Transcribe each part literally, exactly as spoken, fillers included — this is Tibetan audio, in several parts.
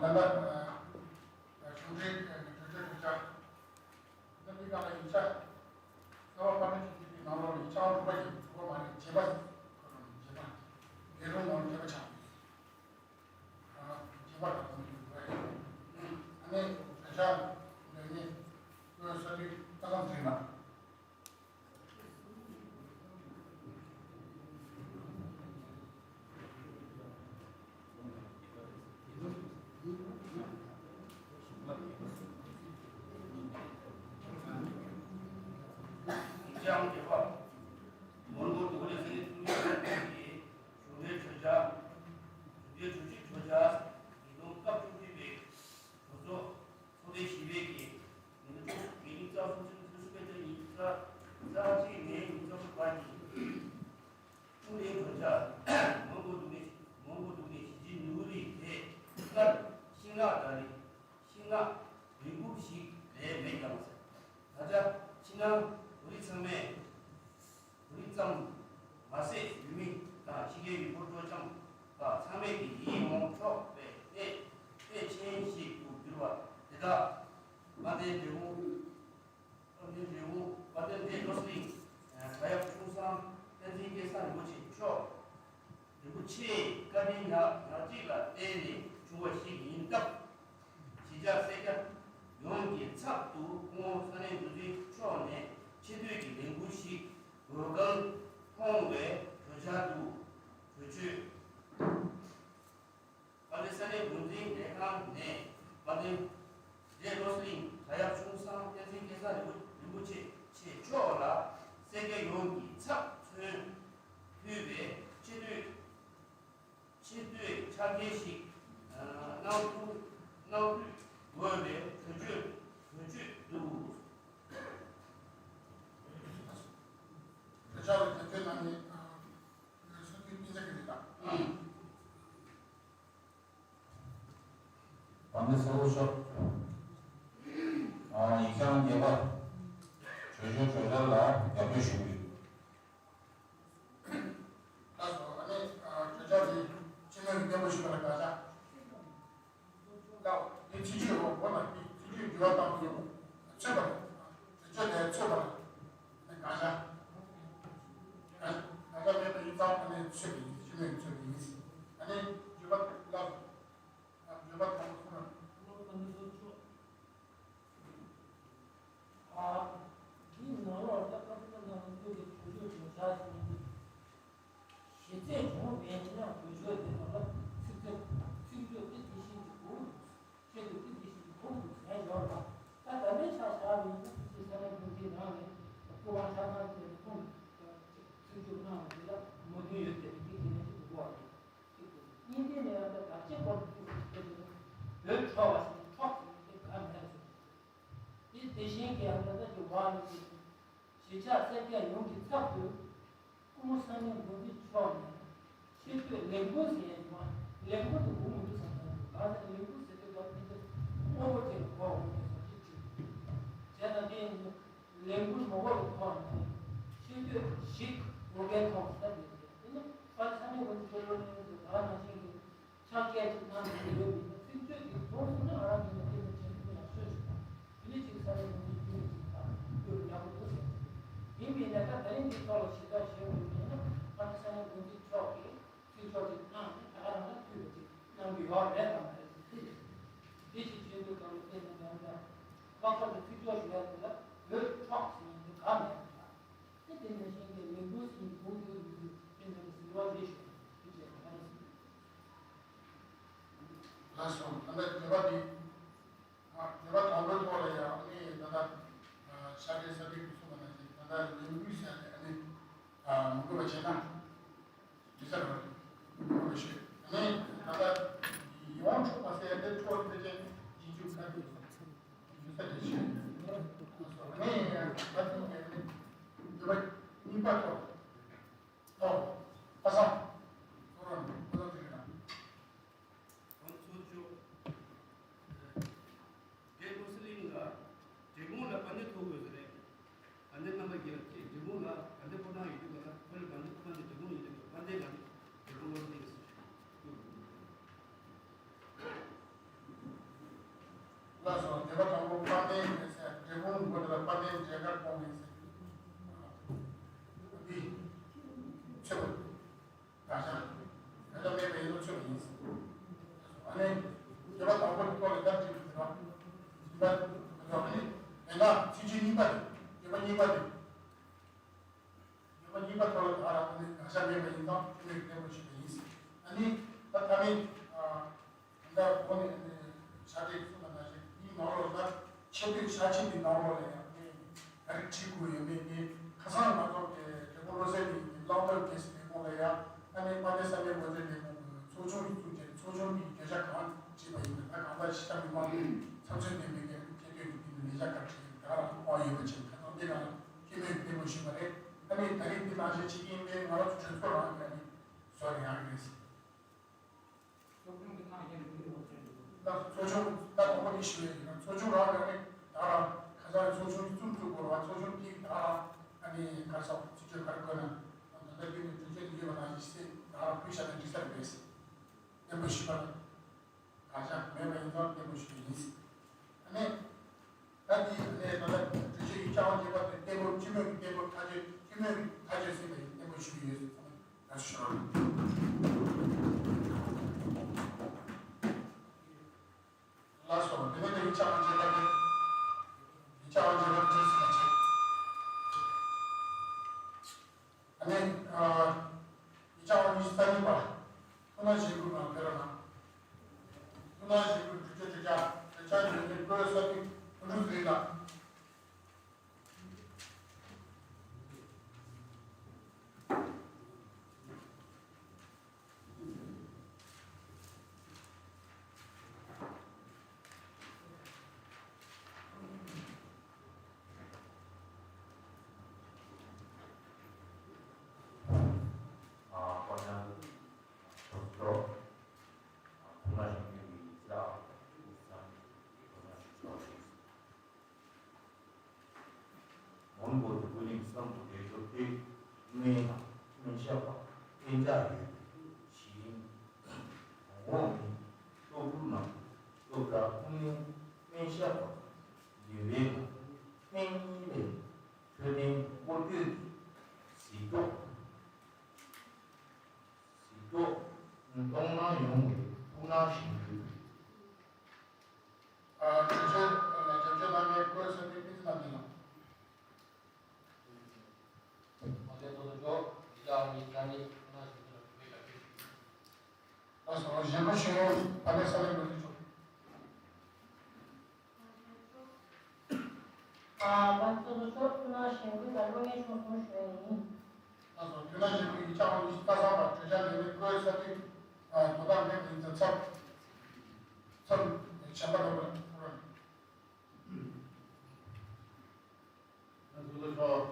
ད་ལྟ་གཞུང་འབྲེལ་གྲོས་ཆོད་གྲོས་འཆར་འདི་འདི་ག་ལ་ཡིག་ཆ་གསར་པ་ཕབ་ལེན་བྱེད་རྒྱུ་དེའི་ནང་ལོགས་ལ་ཡིག་ཆ་དྲུག་པ་ཡིན། དྲུག་པ་མ་རེད། བརྒྱད་པ་ཁོ་རང་བརྒྱད་པ་རེད། ལས་རུང་ནང་བརྒྱད་པ་ཆགས་ཡོད། བརྒྱད་པ་ལ་གོང་དུ་ཡོད་པ་རེད། ཨ་ནི་གྲོས་འཆར་འདི་ནི་བཀོད་ས་དུས་ད་གམ་ཚིག་ན། ཀྱང་རྒྱལ་བ་མོན་གྷོ་འདུ་ཁང་ས་གནས་འཐུས་མི་ཡོངས་ཀྱིས་གཞུང་འབྲེལ་གྲོས་འཆར། གཞུང་འབྲེལ་གྲོས་ཆོད་གྲོས་འཆར་ཉིས་སྟོང་སྐབས་བཅུ་བཞི་པའི་གྲོས་ཚོགས་ཚོགས་སྡེ་བཞི་པའི་གི་ཉིན་གྲངས་ཉིན་གྲངས་རྩ་གསུམ་ཚེས་ཉི་ཤུ་རྩ་བརྒྱད་ཉིན་གྲངས་རྩ་གཅིག་ནས་ཉིན་གྲངས་གསུམ་བར་གྱི་ཀྲུང་ལིན་གྲོས་འཆར། མོན་གྷོ་འདུ་ཁང་མོན་གྷོ་འདུ་ཁང་ཞི་ཅིན་ནོར་བུ་རི་དེ་སྔར་ཤིང་ནགས་དང་རི་ཤིང་ནགས་རི་གུར་ཞིག་ལས་མེད་ཀྱང་ཟེར། ད་ཆ་ཕྱི་ནང་བོད་རིགས་ཚང་མས་བོད་རིགས་ཙམ་མ་ཟད་ཡུལ་མི་དང་ཕྱི་རྒྱལ་ཡུལ་སྐོར་སྤྲོ་འཆམ་པ་ཚང་མས་ཀྱིས་ཡིད་དབང་འཕྲོག་པའི་གནས་གནས་ཆེན་ཞིག་ཏུ་གྱུར་པ་དེ་དག་དཔལ་ལྡན་འབྲས་སྤུངས། དཔལ་ལྡན་འབྲས་སྤུངས་དཔལ་ལྡན་འབྲས་བློ་གླིང་གྲྭ་ཡག་ཆུང་གསང་བསྟན་འཛིན་སྐལ་བཟང་རིན་པོ་ཆེ་མཆོག་རིན་པོ་ཆེའི་བཀའ་དྲིན་ཉག་ཉག་གཅིག་ལ་བརྟེན་ནས་བྱུང་བ་ཞིག་ཡིན་སྟབས། གཞིས་ཆགས་སེར་སྐྱ་ཡོངས་ཀྱི་ཚབ་ཏུ་སྐུ་ངོ་ས་གནས་འགོ་འཛིན་མཆོག་ནས་ཆེ་བསྟོད་ཀྱི་ལས་འགུལ་ཞིག་འགོད་སྐབས་མཐོང་བའི་གྲོས་འཆར་དུ་གྲོས་ཆོད། དཔལ་ལྡན་ས་གནས་འགོ་འཛིན་ལས་ཁང་ནས་དཔལ་ལྡན་འབྲས་བློ་གླིང་གྲྭ་ཡག་ཆུང་གསང་བསྟན་འཛིན་སྐལ་བཟང་རིན་པོ་ཆེ་ཆེ་མཆོག་ལ་སེར་སྐྱ་ཡོངས་ཀྱི་ཚབ་མཚོན་ཕུལ་བའི་ཆེ་བསྟོད་ཆེ་བསྟོད་ཕྱག་འཁྱེར་ཞིག་གནང་ཐུབ་གནང་ཐུབ་དགོས་པའི་གྲོས་ཆོད་གྲོས་ཆོད་འདུག་གྲོས་འཆར་གྱི་དོན་ཚན་ནང་ནས་གྲོས་ཚོད་ཀྱི་སྤུས་ཚད་ཀྱི་རིགས་དང་། དཔལ་ལྡན་ས་སྐྱ་ཤོག་ཨ། ཡིག་ཚང་རྒྱས་པ། གྲོས་ཆོད་གྲོས་འཆར་ལ་རྒྱབ་སྐྱོར་ཞུ་གི་ཡོད། ལགས་སོ། ཨ་ནི་གྲོས་འཆར་དེ་སྤྱི་མོས་ཀྱི་བརྟན་པོ་ཞུས་པ་ལ་དགག་བྱ། ལགས། དེ་ཚིག་བརྗོད་འོག་འོག་ན་དེ་ཚིག་བརྗོད་འགྱུར་བ་བཏང་དགོས། ཚོད་པ་རེད། གྲོས་ཆོད་དེ་ཚོད་པ་རེད། ཨ་ནི་དགག་བྱ། དགག་བྱ་མེད་པ་ཡིན་ཙང་ཨ་ནི་ཚོད་པ་ཡིན། སྤྱི་མོས་ཀྱི་ཚོད་པ་ཡིན། ཨ་ནི་བརྗོད་པ་ལགས། བརྗོད་པ་དང་པོ་ཁོ་ན། ཨ། འདིའི་ནང་ལོགས་ལ་ད་ཁ་སང་ནང་ལ་བཀོད་པའི་གྲོས་ཆོད་གྲོས་འཆར་ཞིག་ཡིན། གཞི་རྩའི་གྲོས་མོལ་ཡིན་ན་གྲོས་ཆོད་དེ་ནང་ལ་ཚིག་ཚོད་ཚིག་བརྗོད་དེ་དེ་བཞིན་གྱི་གོ་ཆེད་དུ་དེ་དེ་བཞིན་གྱི་གོ་དུ་ཟན་ཡོད་ལ། ད་ད་ལྟའི་ཆ་བཞག་པ་ཡིན་ན་ཕྱི་ས་གནས་འགོ་འཛིན་ནང་ནས་སྐུ་དབང་ཆ་ཚང་བྱས་ནས་ཁོང་ཚིག་བརྗོད་གནང་བ་དེ་ལ་མོས་མཐུན་ཡོད་དེ་རིགས་དེ་གི་ནས་ཅིག་འགོ་བ་རེད། གཅིག་དེ་གཉིས་དེ་ནས་ཡང་ད་བདག་གཅེས་སྐོར་དུ་ཅིག་བྱེད་དུས་བོད་འཕྲོག་པ་ཞིག་འཕྲོག་ཟིན་ནས་དེ་ག་མེད་ཟེར། དེ་དེ་བཞིན་གྱི་ཡང་ད་ལྟ་གི་བར་ནས་ཀྱི་གཞིས་ཆགས་སེར་སྐྱ་ཡོངས་ཀྱི་ཚབ་ཏུ་སྐུ་ངོ་ས་གནས་འགོ་འཛིན་མཆོག་ནས་ཆེ་བསྟོད་ལས་འགུལ་ཟེར་ཡ་ཡོད་པ། ལས་འགུལ་དུ་འགོ་མི་འདུག་བསམ་ད་ག་ཟེར་ལས་འགུལ་ཟེར་དུས་ད་ཕན་ཚུན་དངོས་པོ་ཅིག་ལ་གོ་འོང་གི་བཟོ་ཅིག་བྱུང་། བྱས་ཙང་དེ་ཡིན་དུས། ལས་འགུལ་མང་པོ་ལ་ཐོག་ནས་ཆེ་བསྟོད་ཞིག་འོས་འགན་ཐོག་ཟེར་ཏེ། དེ་ནི་པ་ས་གནས་འགོ་འཛིན་ཆེན་པོ་གཉིས་ཀྱིས་ད་ནང་བཞིན་གྱི་ཕྱག་སྐད་ཅིག་གནང་ནས་ཡོད་མིན་ན། ཚིག་བརྗོད་ཀྱི་གྲོགས་སུ་ནི་ང་རང་གིས་ནི་དེ་ནི་བྱེད་ཐུབ་ཡག་ཤོས་ཤིག་དང་། དེ་ནི་གཅིག་ས་གནས་འགོ་འཛིན་རྒྱུན་ལས་ཅིག་དང་སྐྱོར་ཡག་པོ་འདུག་ཟེར། ཡིན་མིན་ན་ད་ད་རིང་འདི་ཐོག་ལ་ཞིབ་ཕྲ་ཞུ་དགོས་མིན་ན། ཨ་ནི་ས་གནས་འགོ་འཛིན་མཆོག་གིས་ཚིག་བརྗོད་ཅིག་གནང་ནས་ད་ག་རང་ལ་ཐུག་པ་ཅིག་གནང་གི་ཡོད་རེད་དམ་མ་རེད་ཟེར། དེ་ཅིག་བྱེད་དུས་གང་ལ་བལྟས་ན་ཡང་ད་ལྷག་པར་དུ་ཚིག་བརྗོད་ཞུ་ཡག་དེ་ལ་བོད་འཕྲོག་ཟེར་ཡག་དེ་ག་མེད་པ་འདྲ། དེ་དེ་ནང་བཞིན་གྱི་ལས་འགུལ་ཟེར་ཡག་གོ་ཡོད་མི་འདུག་དེ་འདྲ་གི་ཟེར་བ་རེད་ཞུ། དེ་བྱས་ན་ཨ་ནི་ཟེར། ལགས་སོ། ད་ལྟ་བརྗོད་པ་འདི། ཨ། བརྗོད་པ་དང་པོའི་ཐོག་ལ་ཡང་ཨ་ནི་ད་ལྟ་ཕྱག་སྦྲེལ་ས་སྦྲེལ་གྱིས་གསུངས་པ་ནང་བཞིན་ད་ལྟ་ལས་འགུལ་ཟེར་ཡག་དེ་ཨ་ནི་མི་དགོས་པ་བྱས་ན། མི་ཟེར་བ་རེད། མི་དགོས་པ་ཞུས། ཨ་ནི་ད་ལྟ་ཡིད་དབང་འཕྲོག་པ་ཟེར་ཡག་དེ་འཕྲོག་ཟེར་ཅན་ཡིན་རྒྱུ་ཁ་གི་ཡིན་ས་དེ་ཞུས། ཨ་ནི་ད་ཐེངས་ཀྱི་ཨ་ནི་བརྗོད་པ་གཉིས་པ་ཐོག་ཨོ། ཁ་སང་། ཁོ་རང་ཁོ་རང་ཚོ་ཡིན་ན། ཁོང་ཚོ་ཅོ། འབྲས་སྤུངས་གླིང་ལ་འབྲས་སྤུངས་ལ་བན་དེ་ཐོག་དགོས་ཟེར་རེད། བན་དེ་རྣམ་པ་བརྒྱད་ལ་ཁྱེད་འབྲས་སྤུངས་ལ་བན་དེ་ཕོ་བྲང་ཡོད་དུས་ག་ལ་ཁོ་ལ་བན་དེ་ཕོ་བྲང་དེ་འབྲས་སྤུངས་ཡིན་དུས་བན་དེ་ལ་ནི་འབྲས་སྤུངས་སློབ་གླིང་ཟེར། ཨ་ནི་དེ་ན་ཚིག་བརྗོད་གཉིས་པ་དེ། བརྗོད་པ་གཉིས་པ་དེ། བརྗོད་པ་གཉིས་པ་ཐོག་ལ་ད་རང་ཨ་ནི་དགག་བཞག་མེད་པ་ཡིན་ཙང་བཅོས་མའི་གཏན་པོ་ཞུས་པ་ཡིན། ཨ་ནི་ད་ལྟ་མིན། ད་འོག་ནས་ནི་ཤ་དེ་གསུངས་པ་ནང་བཞིན་འདིའི་ནང་ལོགས་ལ་ཆེ་བསྟོད་ཤ་ཆེན་གྱི་ནང་ལོགས་ལ་ཡང་ནི་ག་རེ་བྲིས་དགོས་ཡོད་མེད་དེ། ཁ་སང་ང་ཚོ་གི་དྲེལ་བུ་བློ་གསལ་གྱི་གླང་དར་རྒྱལ་སྲས་ལས་ཁུངས་ལ་ཡང་ཨ་ནི་དཔལ་ལྡན་བསམ་ཡས་མགོན་པོའི་ལས་ཁུངས་ཀྱི་ཚོགས་ཆུང་གི་བཙུགས་རྗེས་ཚོགས་ཆུང་གི་བརྗོད་བྱ་གང་བྲིས་པ་ཡིན་ན། ད་གང་ལྟར་ཤི་ཁ་མི་མང་པོས་ཚབ་མཚོན་ལྡན་པའི་གི་ཁྱད་ཆོས་ཀྱི་དེ་ནི་ལས་བྱ་ག་རེ་བྲིས་ཡིན་ད་རང་དབང་ཡོད་པ་བྱས། ཁ་སང་འདི་ནང་ལ་སྐྱེ་མེད་བདེ་མོ་ཞུས་པ་རེད། ཨ་ནི་ད་རིང་འདི་ནང་བཞིན་བྱེད་ཀྱི་ཡིན་པས་ང་རང་ཚོ་གྲོས་ཚོགས་རང་གི་ཨ་ནི་བཟོ་རེ་ཡང་རེད། ཚོགས་ཆུང་གི་ནང་བཞིན་འགྲིག་འགྲོ་ཟེར་འདུག་ད་ཚོགས་ཆུང་ད་དང་པོ་དེ་ཞུ་ཡས་ཡིན་ན། ཚོགས་ཆུང་རང་རང་ནས་ད་རང་ཁ་སང་ཚོགས་ཆུང་གི་རྩོམ་སྒྲིག་དགོས་ར། ཚོགས་ཆུང་དེ་ད་རང་ཨ་ནི་ག་རེ་ཟེར་ཚིག་བརྗོད་ག་རེ་དགོས་ན་ད་ལྟ་བརྒྱུད་ནས་གྲོས་ཆོད་དེ་ཡོད་པ་ནང་བཞིན་ཞིག་ད་རང་ཕུལ་བཞག་ན་འགྲིག་ས་རེད་པས། བདེ་མོ་ཞུས་པ་ལ། དགག་བཞག་མེད་པ་ཡིན་ཙང་བདེ་མོ་ཞུས་པ་ཡིན། ཨ་ནི། ད་འདི་ནས་ད་ལྟ་གྲོས་ཆོད་ཀྱི་རྐྱང་བ་རྒྱས་པ་དེ་བརྟན་པོ་སྤྱི་མོས་ཀྱི་བརྟན་པོ་མཐའ་དཔྱོད་སྤྱི་མོས་ཀྱི་མཐའ་དཔྱོད་ཟིན་པ་ཡིན། བརྟན་པོ་ཞུ་གི་ཡོད་ཟེར་ཚང་མ་ལ་ཞུ་རོགས། ལགས་སོ། དེ་ནས་དེ་ཡིག་ཆ་ཨང་རྒྱས་པ་དེ། ཡིག་ཆ་ཨང་རྒྱས་པ་དེ་ཟིན་པ་བྱེད། ཨ་ནི། ཨ། ཡིག་ཆ་ཨང་ཉི་ཤུ་རྩ་གཉིས་པ། ཐུགས་སྣང་བཞེས་འབུལ་ནང་ཕེབས་རོགས་གནང་། ཐུགས་སྣང་བཞེས་འབུལ་གྲོས་ཆོད་གྲོས་འཆར་གྲོས་འཆར་ཡོད་མེད་བཀོད་ས་ཐིག་ཐུགས་རུ་ཟིན་ལ། མོན་གྷོ་དུ་ཀུན་གླེང་བསམ་དུ་བདེ་སྐྱོར་ཏེ་སྨན་དང་སྨན་ཞབས་པ་གཏན་འཇགས་ཡོད་པའི་གཞི་རིམ་གོང་འོག་ནི་སློབ་ཕྲུག་རྣམས་སློབ་གྲྭ་ཀུན་གླེང་སྨན་ཞབས་པ་འདུལ་བའི་ནང་སྨན་གཉིས་ལས་འཕྲོད་བསྟེན་སྐོར་སྐྱོད་ཀྱི་གཟིགས་རྟོག་གཟིགས་རྟོག་གཏོང་གནང་ཡོང་བའི་ཐུགས་སྣང་ཞུ་རྒྱུ། ཨ། གྲོས་ཆོད་ལ་རྒྱབ་སྐྱོར་གནང་མཁན་བཀོད་ས་ཐིག་དབུ་འཛིན་རྣམ་གཉིས་ལགས། དམངས་གཙོ་ཚོགས་གཙོ་ཡིག་ཆ་ཨང་ཉི་ཤུ་རྩ་གཉིས་ཐུགས་སྣང་ཞུ་རྒྱུ་ལ་གུས་པས་དགའ་བསུ་ཞུ། ལགས་སོ། གཞན་པ་ཞུ་ཡག་དཔལ་ལྡན་ས་ལེ་དགེ་འདུན་མཆོག་ཨ། དམངས་གཙོ་ཚོགས་གཙོ་ཐུགས་སྣང་ཞུ་རྒྱུ་ལ་བློ་ངན་ཆུང་གསུམ་ཞུ་ཡག་ཡིན། ལགས་སོ། ཐུགས་སྣང་ཞུ་རྒྱུ་ཡིག་ཆ་ཨང་ཉི་ཤུ་རྩ་གསུམ་པ་གྲོས་འཆར་ལས་རིམ་བཀོད་ས་ཐིག་ཨ། དོ་བདག་མེད་པ་ཡིན་ཙང་ཚབ་ཚབ་གཞན་པ་ལ་བཀོད་རོགས། ང་ཚོ་ལ་ཤོག་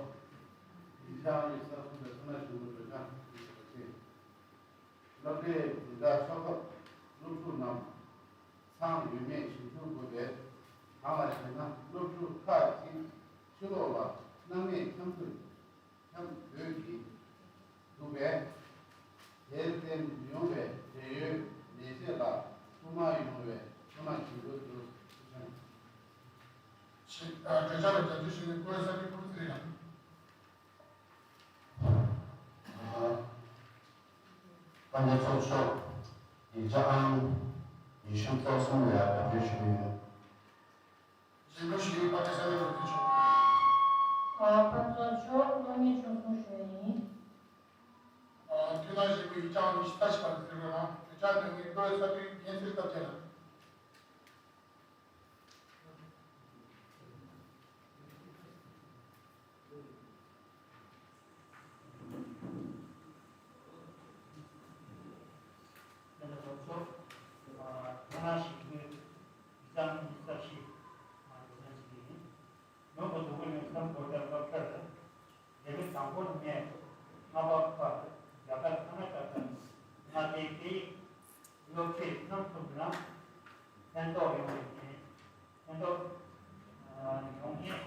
ཡིག་ཆ་ཨང་ཉི་ཤུ་རྩ་གསུམ་པའི་ཐུགས་སྣང་ཞུ་རྒྱུ་གྲོས་འཆར་ཞུ་ཞུ་བ་ཆེ། སློབ་གྲྭའི་འཛིན་གྲྭ་ཆོག་སྐབས་སློབ་ཕྲུག་རྣམས་ཚང་ཡོད་མེད་ཞིབ་འཚོལ་དགོས་པས། གང་ལགས་ཤེ་ན། སློབ་ཕྲུག་ཁག་ཅིག་ཕྱི་ལོགས་ལ་སྣང་མེད་འཁྱམ་ཐུབ། འཁྱམ་འོས་ཀྱི་འདུག་པས། དེར་བརྟེན་ཡོང་བའི་འབྲེལ་ཡོད་ལས་བྱེད་ལ་སྐུལ་མ་ཡོང་བའི་ཐུགས་སྣང་ཞུ་འདོད་འདུག་ཟེར། ཞེས་གྲོས་འཆར་ལ་རྒྱབ་སྐྱོར་ཞུ་མཁན་བཀོད་ས་ཐིག་ཕུར་ཚེ་རིང་ལགས། དཔལ་ལྡན་ཚོགས་གཙོ། ཡིག་ཆ་ཨང་ཉི་ཤུ་རྩ་གསུམ་ལ་རྒྱབ་སྐྱོར་ཞུ་གི་ཡོད། རྒྱབ་སྐྱོར་ཞུ་མཁན་དཔལ་ལྡན་ས་ལེ་དགེ་འདུན་མཆོག་ཨ། དཔལ་ལྡན་ཚོགས་གཙོ་མཆོག་བློ་ངན་ཆུང་གསུམ་ཞུ་ཡག་ཡིན། ཨ། ཐུགས་སྣང་ཞུ་རྒྱུ་ཡིག་ཆ་ཨང་ཉི་ཤུ་རྩ་བཞི་པ་ལ་གཟིགས་རོགས་གནང་། གྲོས་འཆར་འདོན་མཁན་བཀོད་ས་ཐིག་རྒན་ཚེ་རིང་སྟོབས་རྒྱལ་ལགས། དཔལ་ལྡན་ཚོགས་གཙོ། ཨ། ཐུགས་སྣང་ཞུ་རྒྱུ་ཡིག་ཆ་ཨང་ཉི་ཤུ་རྩ་བཞི་མ་འགྲོ་ན་ཞུ་གི་ཡིན། མོན་གྷོ་དུ་ཀུན་གླེང་བསམ་སྒོ་བརྒྱབ་སློབ་གྲྭར་འདེམས་ངོ་དང་པོ་ནས་སྨད་ལྔ་པ་བར་རྒྱ་གར་ཀར་ན་ཊ་ཀ་མངའ་སྡེའི་སྐད་ཡིག་སློབ་ཁྲིད་གནང་ཐུབ་ན་ཕན་ཐོགས་ཡོང་བའི་ཕན་ཐོགས་ཡོང་ངེས་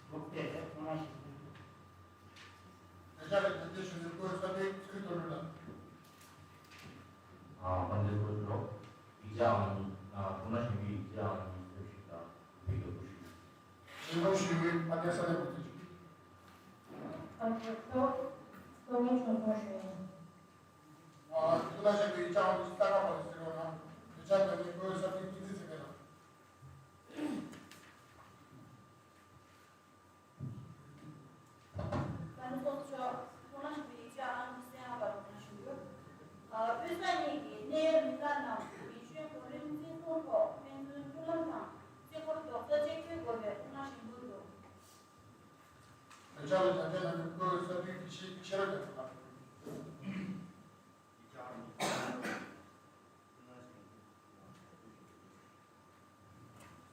འདུག་སྟེ་ཐུགས་སྣང་ཞུ་རྒྱུ། ལས་བྱ་ལ་རྒྱབ་སྐྱོར་ཞུ་མཁན་བཀོད་ས་ཐིག་ཚེ་རིང་དོན་གྲུབ་ལགས། ཨ། དཔལ་ལྡན་ཚོགས་གཙོ། ཡིག་ཆ་ཨང་། ཨ། ཐུགས་སྣང་ཞུ་རྒྱུ་ཡིག་ཆ་ཨང་ཉི་ཤུ་རྩ་བཞི་དང་གུས་པས་དགའ་བསུ་ཞུ། རྒྱུན་ལས་ཞུ་བའི་ཕ་དེ་ས་ལེ་མུ་ཏི་ཆུ། ཨ། ཚོགས་གཙོ། བློ་ངན་ཆུང་གསུམ་ཞུ་ཡག་ཡིན། ཨ། ཐུགས་སྣང་ཞུ་རྒྱུ་ཡིག་ཆ་ཨང་ཉི་ཤུ་རྩ་ལྔ་པ་ལ་གཟིགས་རོགས་གནང་། གྲོས་འཆར་འདོན་མཁན་བཀོད་ས་ཐིག་བསྟན་འཛིན་ཚེ་བརྟན་ལགས། ལ་རྒྱབ་སྐྱོར་གནང་མཁན་སྐུ་ངོ་གསར་འཕྲིན་དགེ་བཤེས་ཤེས་རབ་རྒྱ་མཚོ་ལགས།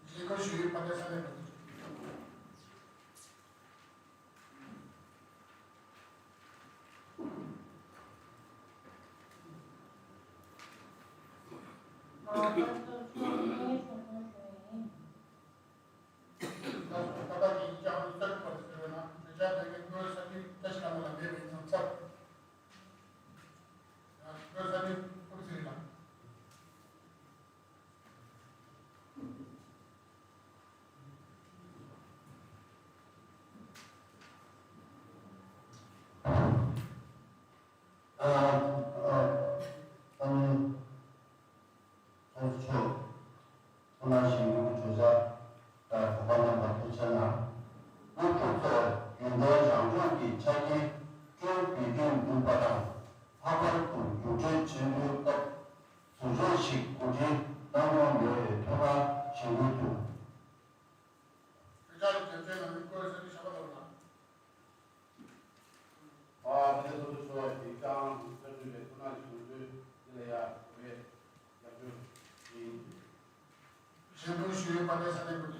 གཞིས་ཁོངས་ཞུ་ཡིག་ཕར་འདེགས་ས་གནས་མི་སྡེ། ད་ལྟ་གི་ཡིག་ཆ་ཧོན་སར་པར་ཟེར་བ་ན་གྲོས་འཆར་ལས་འགན་སྐུ་ངོ་གསར་འཕྲིན་བཀྲ་ཤིས་ལྷ་མོ་ལ་འབེབས་པ་ཡིན་ཙང་ཚར། སྐུ་ངོ་གསར་འཕྲིན་ཕུར་ཚེ་རིང་ལགས། ཨ་ཨ་ཨ་ཚོགས་གཙོ་མཆོག་ཐུགས་སྣང་གཞེན་སྐུལ་གྱི་བརྗོད་བྱ་དང་དོགས་པ་རྣམ་པ་ཐུགས་ཆེ་གནང་། སློབ་ཕྲུག་ཚོར་ཡོན་ཏན་རང་སྦྱོང་གི་ཆ་རྐྱེན་སྤྲོད་པའི་དོན་འདུག་པ་དང་། ལྷག་པར་དུ་རྒྱུགས་སྤྲོད་བྱེད་མུས་སྐབས་ཟུར་འཇོག་ཞིག་གོ་སྒྲིག་གནང་མྱོང་ཡོད་པའི་ཐོག་ནས་གཞེན་སྐུལ་དུ། དེ་ག་ལ་དོན་ཚན་ནང་མི་སྐོར་ས་མི་ཞབས་པ་ལོག་ལ། ཨ་ཕ་དེ་སོ་སོ་ཞོ་ཡ་ཞིག་ཀྱང་ས་འདུས་པའི་ཐུགས་སྣང་ཞུ་རྒྱུ་འདི་ལ་ཡ་བའི་རྒྱབ་སྐྱོར་ཡིན། གཞེན་སྐུལ་ཞུ་ཡུལ་ཕ་དེ་ས་གནས་བུ་དེ།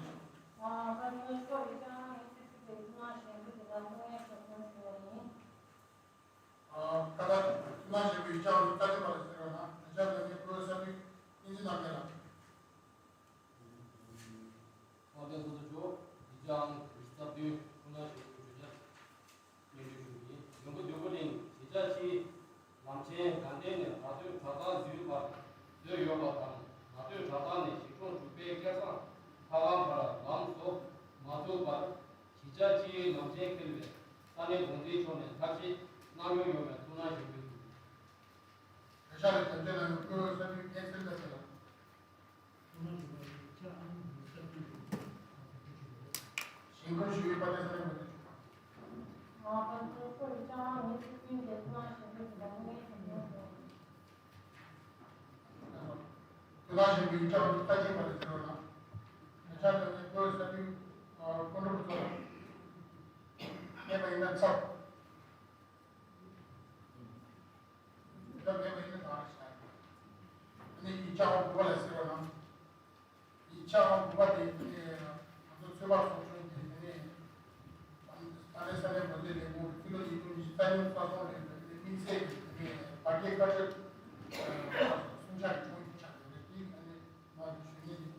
ཨ་ཕ་དེ་ཤོ་ཡི་ཀྱང་ངས་སི་སི་པའི་ཐུགས་སྣང་ཞུ་རྒྱུ་འདི་ལ་དངོས་ཡོད་ཞོགས་ཐུན་ཟེར་བ་ཡིན། ཨ་ཁ་ད་ཐུགས་སྣང་ཞུ་བའི་ཀྱང་ལྟ་གི་པ་ལ་ཟེར་བ་ན་དེ་ཆ་ལ་ངས་བོད་ས་མི་སྙིང་རྗེ་གནང་མཁན་ལ། དབང་ལྡན་སོ་སོ་ཆོག་ཡིག་ཆའང་རྩ་བདུན་ཁོ་ན་ཞིག་ཏུ་བརྗོད་བྱ་སྙན་ཞུ་ཞུ་གི་ཡིན། ཡོང་སྒོ་བདུན་པོ་གླིང་བྱེད་བྱ་ཕྱིའི་ལམ་ཆེན་དགའ་ལྡན་ནས་མ་སྟོད་བྲག་ཐང་འཛུལ་བར་སྡོད་ཡོད་པ་དང་། མ་སྟོད་བྲག་ཐང་ནས་གཞིས་གྲོང་དྲུག་པའི་སྐལ་བཟང་ལྷ་ཁང་བར་ལམ་བཟོ་མ་ཚུགས་པར་བྱེད་བྱ་ཕྱིའི་ལམ་ཆེན་འཁེལ་བའི་ས་གནས་འགོ་འཛིན་མཆོག་ནས་ཐབས་ཤེས་གནང་མྱོང་ཡོད་པའི་ཐུགས་སྣང་ཞུ་རྒྱུ་ཡིན། བོད་ཤར་ལ་རྒྱབ་སྐྱོར་གནང་མཁན་སྐུ་ངོ་ས་མི་ཀན་སེལ་ལ་ཟེར་ལ། ཞིང་ཁམས་ཞུ་བའི་པ་ཏི་ས་ལ་མི་འདུག་ཅུང་། དེ་དག་གཞན་པའི་ཡིག་ཆ་བ་ལྟ་ཅིག་པ་ལ་ཟེར་བ་ན། ཡིག་ཆ་དེ་ནི་བོད་ས་མི་ཀོན་ཀྲོལ་ཚོ་ལ་ཉན་པ་ཡིན་ན་ཚར། ད་མེད་པ་ཡིན་ན་ད་རེ་ཤག་ཨ་ནི་ཡིག་ཆ་དབང་དགུ་པ་ལ་ཟེར་བ་ན། ཡིག་ཆ་དབང་དགུ་པ་དེ་ནི་ང་ཚོ་ཚོད་དཔག་ཚོགས་ཆུང་གི་ནི་ཏཱ་ལའི་ས་གནས་མ་དེ་ལས་འགོ་ཕྱི་ལོ་ཉིས་སྟོང་ཉི་ཤུ་རྩ་གཉིས་ས་སྟོང་ལས་ནི་དམིགས་བསལ་གྱི་ནི་བར་བརྒལ་བཀའ་ཁྲོལ་གསུམ་ཆ་གི་ཁྲོམ་གྱི་ཆགས་ཡོད་རེད། དེ་ནི་ང་ཚོ་ཞུ་ཉན་གྱི་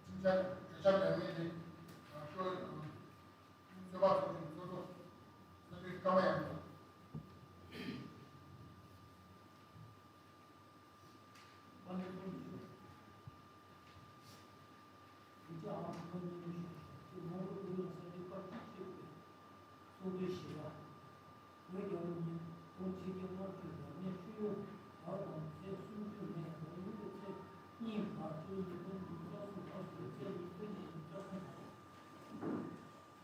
ཁྲིམས་འཆར་གྲོས་འཆར་ལས་ངན་དེ་ང་ཚོ། ཚོད་དཔག་ཚོགས་ཆུང་གཙོ་ཚོགས་ས་འཐུས་ཀརྨ་ཡང་དང་། དཔལ་ལྡན་ཚོགས་གཙོ་མཆོག་ཡིག་ཆ་ཨང་དང་པོ་གཉིས་པ་ཞུ། ཅེས་མོན་གྷོ་ཀུན་ལ་ས་འཐུས་བཀའ་ཁྲིད་ཆེ་བའི་ཚོགས་འདུའི་བཞི་པ། ལོ་རྒྱལ་ལོ་ཉིས་སྟོང་ཆིག་བརྒྱ་ལྔ་བཅུ་ལོ་ནས་ཤུལ་ཡོང་བར་དང་ཚེས་སུམ་ཅུ་ནས་ལོ་ལྔ་བཅུ་ཚེས་གཉིས་བར་སྤྱི་ལོ་ཉིས་སྟོང་ཉི་ཤུ་རྩ་གསུམ་ལོ་སུ་ཚེས་ཉི་ཤུ་རྩ་གསུམ་དང་།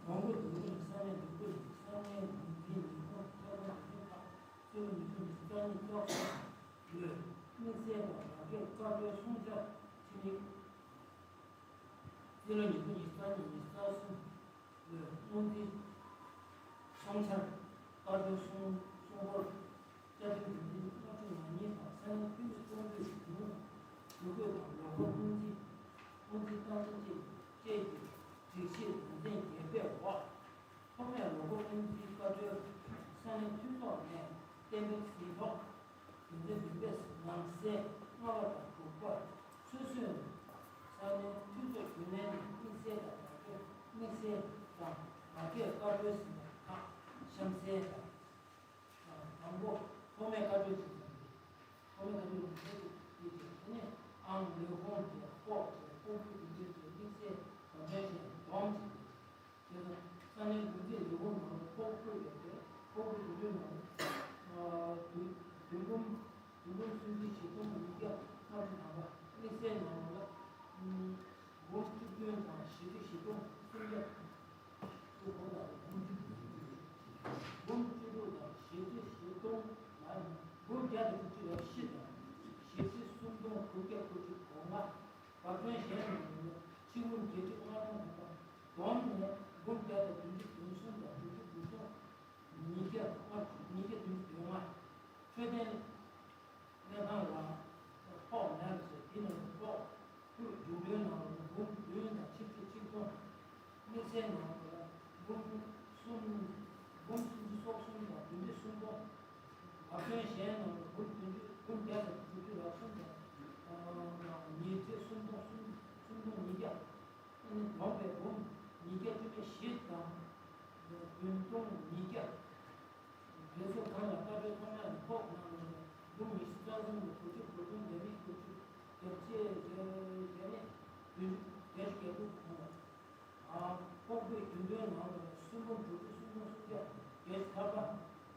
མོན་གྷོ་འདི་ཉིད་ས་གནས་འདི་ཀུན་ས་གནས་འགོ་འཛིན་ཉི་ཧོང་ཁྱབ་ཁོངས་འཛིན་ཁག་སྤྱི་ལོ་ཉིས་སྟོང་ཉི་ཤུ་རྩ་གཉིས་རྩ་གསུམ་ལོའི་དམིགས་བསལ་དང་རང་སྐྱོང་བཀའ་འཁྲོལ་སྲུང་བྱ་ཁྲིམས་ཡིག་སྤྱི་ལོ་ཉིས་སྟོང་ཉི་ཤུ་རྩ་གཉིས་ཉི་ཤུ་རྩ་གསུམ་ལོའི་སྔོན་རྩིས་སྲུང་བྱ་བཀའ་འཁྲོལ་སྲུང་སྲུང་འབོར་བཅའ་ཁྲིམས་འདི་ཉིད་སྔ་དྲོ་ང་གཉིས་དང་ས་གནས་འཐུས་མི་གཏོང་ཕོད་ཀྱི་ཉུང་ཇུས་འགོད་དང་ལོ་འཁོར་སྔོན་རྩིས་སྔོན་རྩིས་བཏང་ཆ་བཅས་བཅས་ཀྱི་སྒྲིག་གཞི་དོན་ཚན་བརྒྱད་པའི་འོག་ཐོག་མའི་ལོ་འཁོར་སྔོན་རྩིས་བཀའ་འཁྲོལ་ས་གནས་འཐུས་ཚོགས་ནས་གཏན་འབེབས་ཟིན་ཐོག་དོན་ཚན་བདུན་པའི་ནང་གསེས་ལྔ་པ་དང་དྲུག་པ་སོ་སོའི་ས་གནས་འཐུས་ཚོགས་རྒྱུན་ལས་ནས་དམིགས་བསལ་དང་དམིགས་བསལ་དང་མ་བསྐྱོད་བཀའ་འཁྲོལ་ཟིན་པ་ཁག་གཤམ་གསལ་དང་། དང་པོ། ཐོག་མའི་བཀའ་འཁྲོལ་ཞིག་དང་། ཐོག་མའི་བཀའ་འཁྲོལ་ཞིག་དང་། དེ་ནས་ཨང་ལས་ཁུངས་དེ་ལྐོག་དེ་ལྐོག་གྱུར་དུ་འདྲེན་དུ་དམིགས་བསལ་དང་འདྲེན་ཞིང་སྡོམ་བྱེད་དགོས། དེ་དང་ས་གནས་འགོ་འཛིན་ལས་ཁུངས་ནང་ལ་ལྐོག་ཕུད་ཡོད་པས་ལྐོག་གྱུར་དུ་འདྲེན་ནང་ལ་བདུན་འབུམ་བདུན་འབུམ་སུམ་ཅུ་ཞེ་གསུམ་ཉིས་བརྒྱ་ལྔ་བཅུ་ཐམ་པ། དམིགས་བསལ་ནང་ལ་འབུམ་བཅུ་བདུན་དང་ཞེ་བཅུ་ཞེ་གསུམ་སུམ་བརྒྱ། འབུམ་བཅུ་དྲུག་དང་ཞེ་བཅུ་ཞེ་སྟོང་ལ་ཡང་འབུམ་བརྒྱ་དང་དགུ་བཅུ་ལ་བཞི་དང་ཞེ་བཞི་སུམ་སྟོང་དགུ་བརྒྱ་དགུ་བཅུ་གོ་ལྔ། འབབ་ཚན་གཞན་ནང་ལ་ཆིག་འབུམ་བརྒྱད་ཁྲི་ལྔ་སྟོང་དང་བསྡོམས་ནས་འབུམ་བརྒྱ་དང་བདུན་ཅུ་དོན་གསུམ་དང་དྲུག་ཅུ་དགུ་སྟོང་ བརྒྱ་ལྔ་བཅུ། ཉིས་བརྒྱ་བདུན་ཅུ་དོན་ལྔ། འཕྲོད་བསྟེན་སྨན་ཁང་ལ་ཕོགས་མེད་པ་བྱས། དེ་ནང་ལ་ཕོགས་ཁུལ་རྒྱུན་གྲོན་ནང་ལ་འབུམ་བདུན་དང་ཆིག་ཁྲི་ཆིག་སྟོང་། དམིགས་བསལ་ནང་ལ་འབུམ་གསུམ། འབུམ་སུམ་ཅུ་སོ་གསུམ་དང་བདུན་ཁྲི་སུམ་སྟོང་། ལག་ཐོན་གཞན་ནང་ལ་འབུམ་བདུན་ཅུ། འབུམ་བརྒྱ་དང་དྲུག་ཅུ་རེ་གསུམ་དང་། ཨ། ཉིས་ཁྲི་སུམ་སྟོང་གསུམ། སུམ་སྟོང་ཉིས་བརྒྱ། ཨ་ནི་བསྡོམས་པས་འབུམ་ཉིས་བརྒྱ་དྲུག་ཅུ་བཞི་དང་བདུན་སྟོང་ཉིས་བརྒྱ། རྒས་གསོ་ཁང་ལ་བཀའ་འཁྲོལ་ཐོག་མ་ལ་ཕོགས་གནང་ནས་འབུམ་ཉི་ཤུ་རྩ་གསུམ་ལ་དགུ་ཁྲི་དགུ་སྟོང་། ལྡབ་མིག་དགུ་ཁྲི། ལྡབ་ཕྱེད་བརྒྱད་མེད་བདུན་ཁྲི་བརྒྱད་ཅུ་གྱ་དྲུག་གཏོང་བ། ཨ། ཕོགས་པའི་རྒྱུན་གྲོན་ནང་ལ་སུམ་འབུམ་དྲུག་ཁྲི་སུམ་སྟོང་སུམ་བརྒྱ་བརྒྱད་ཅུ་ཐམ་པ།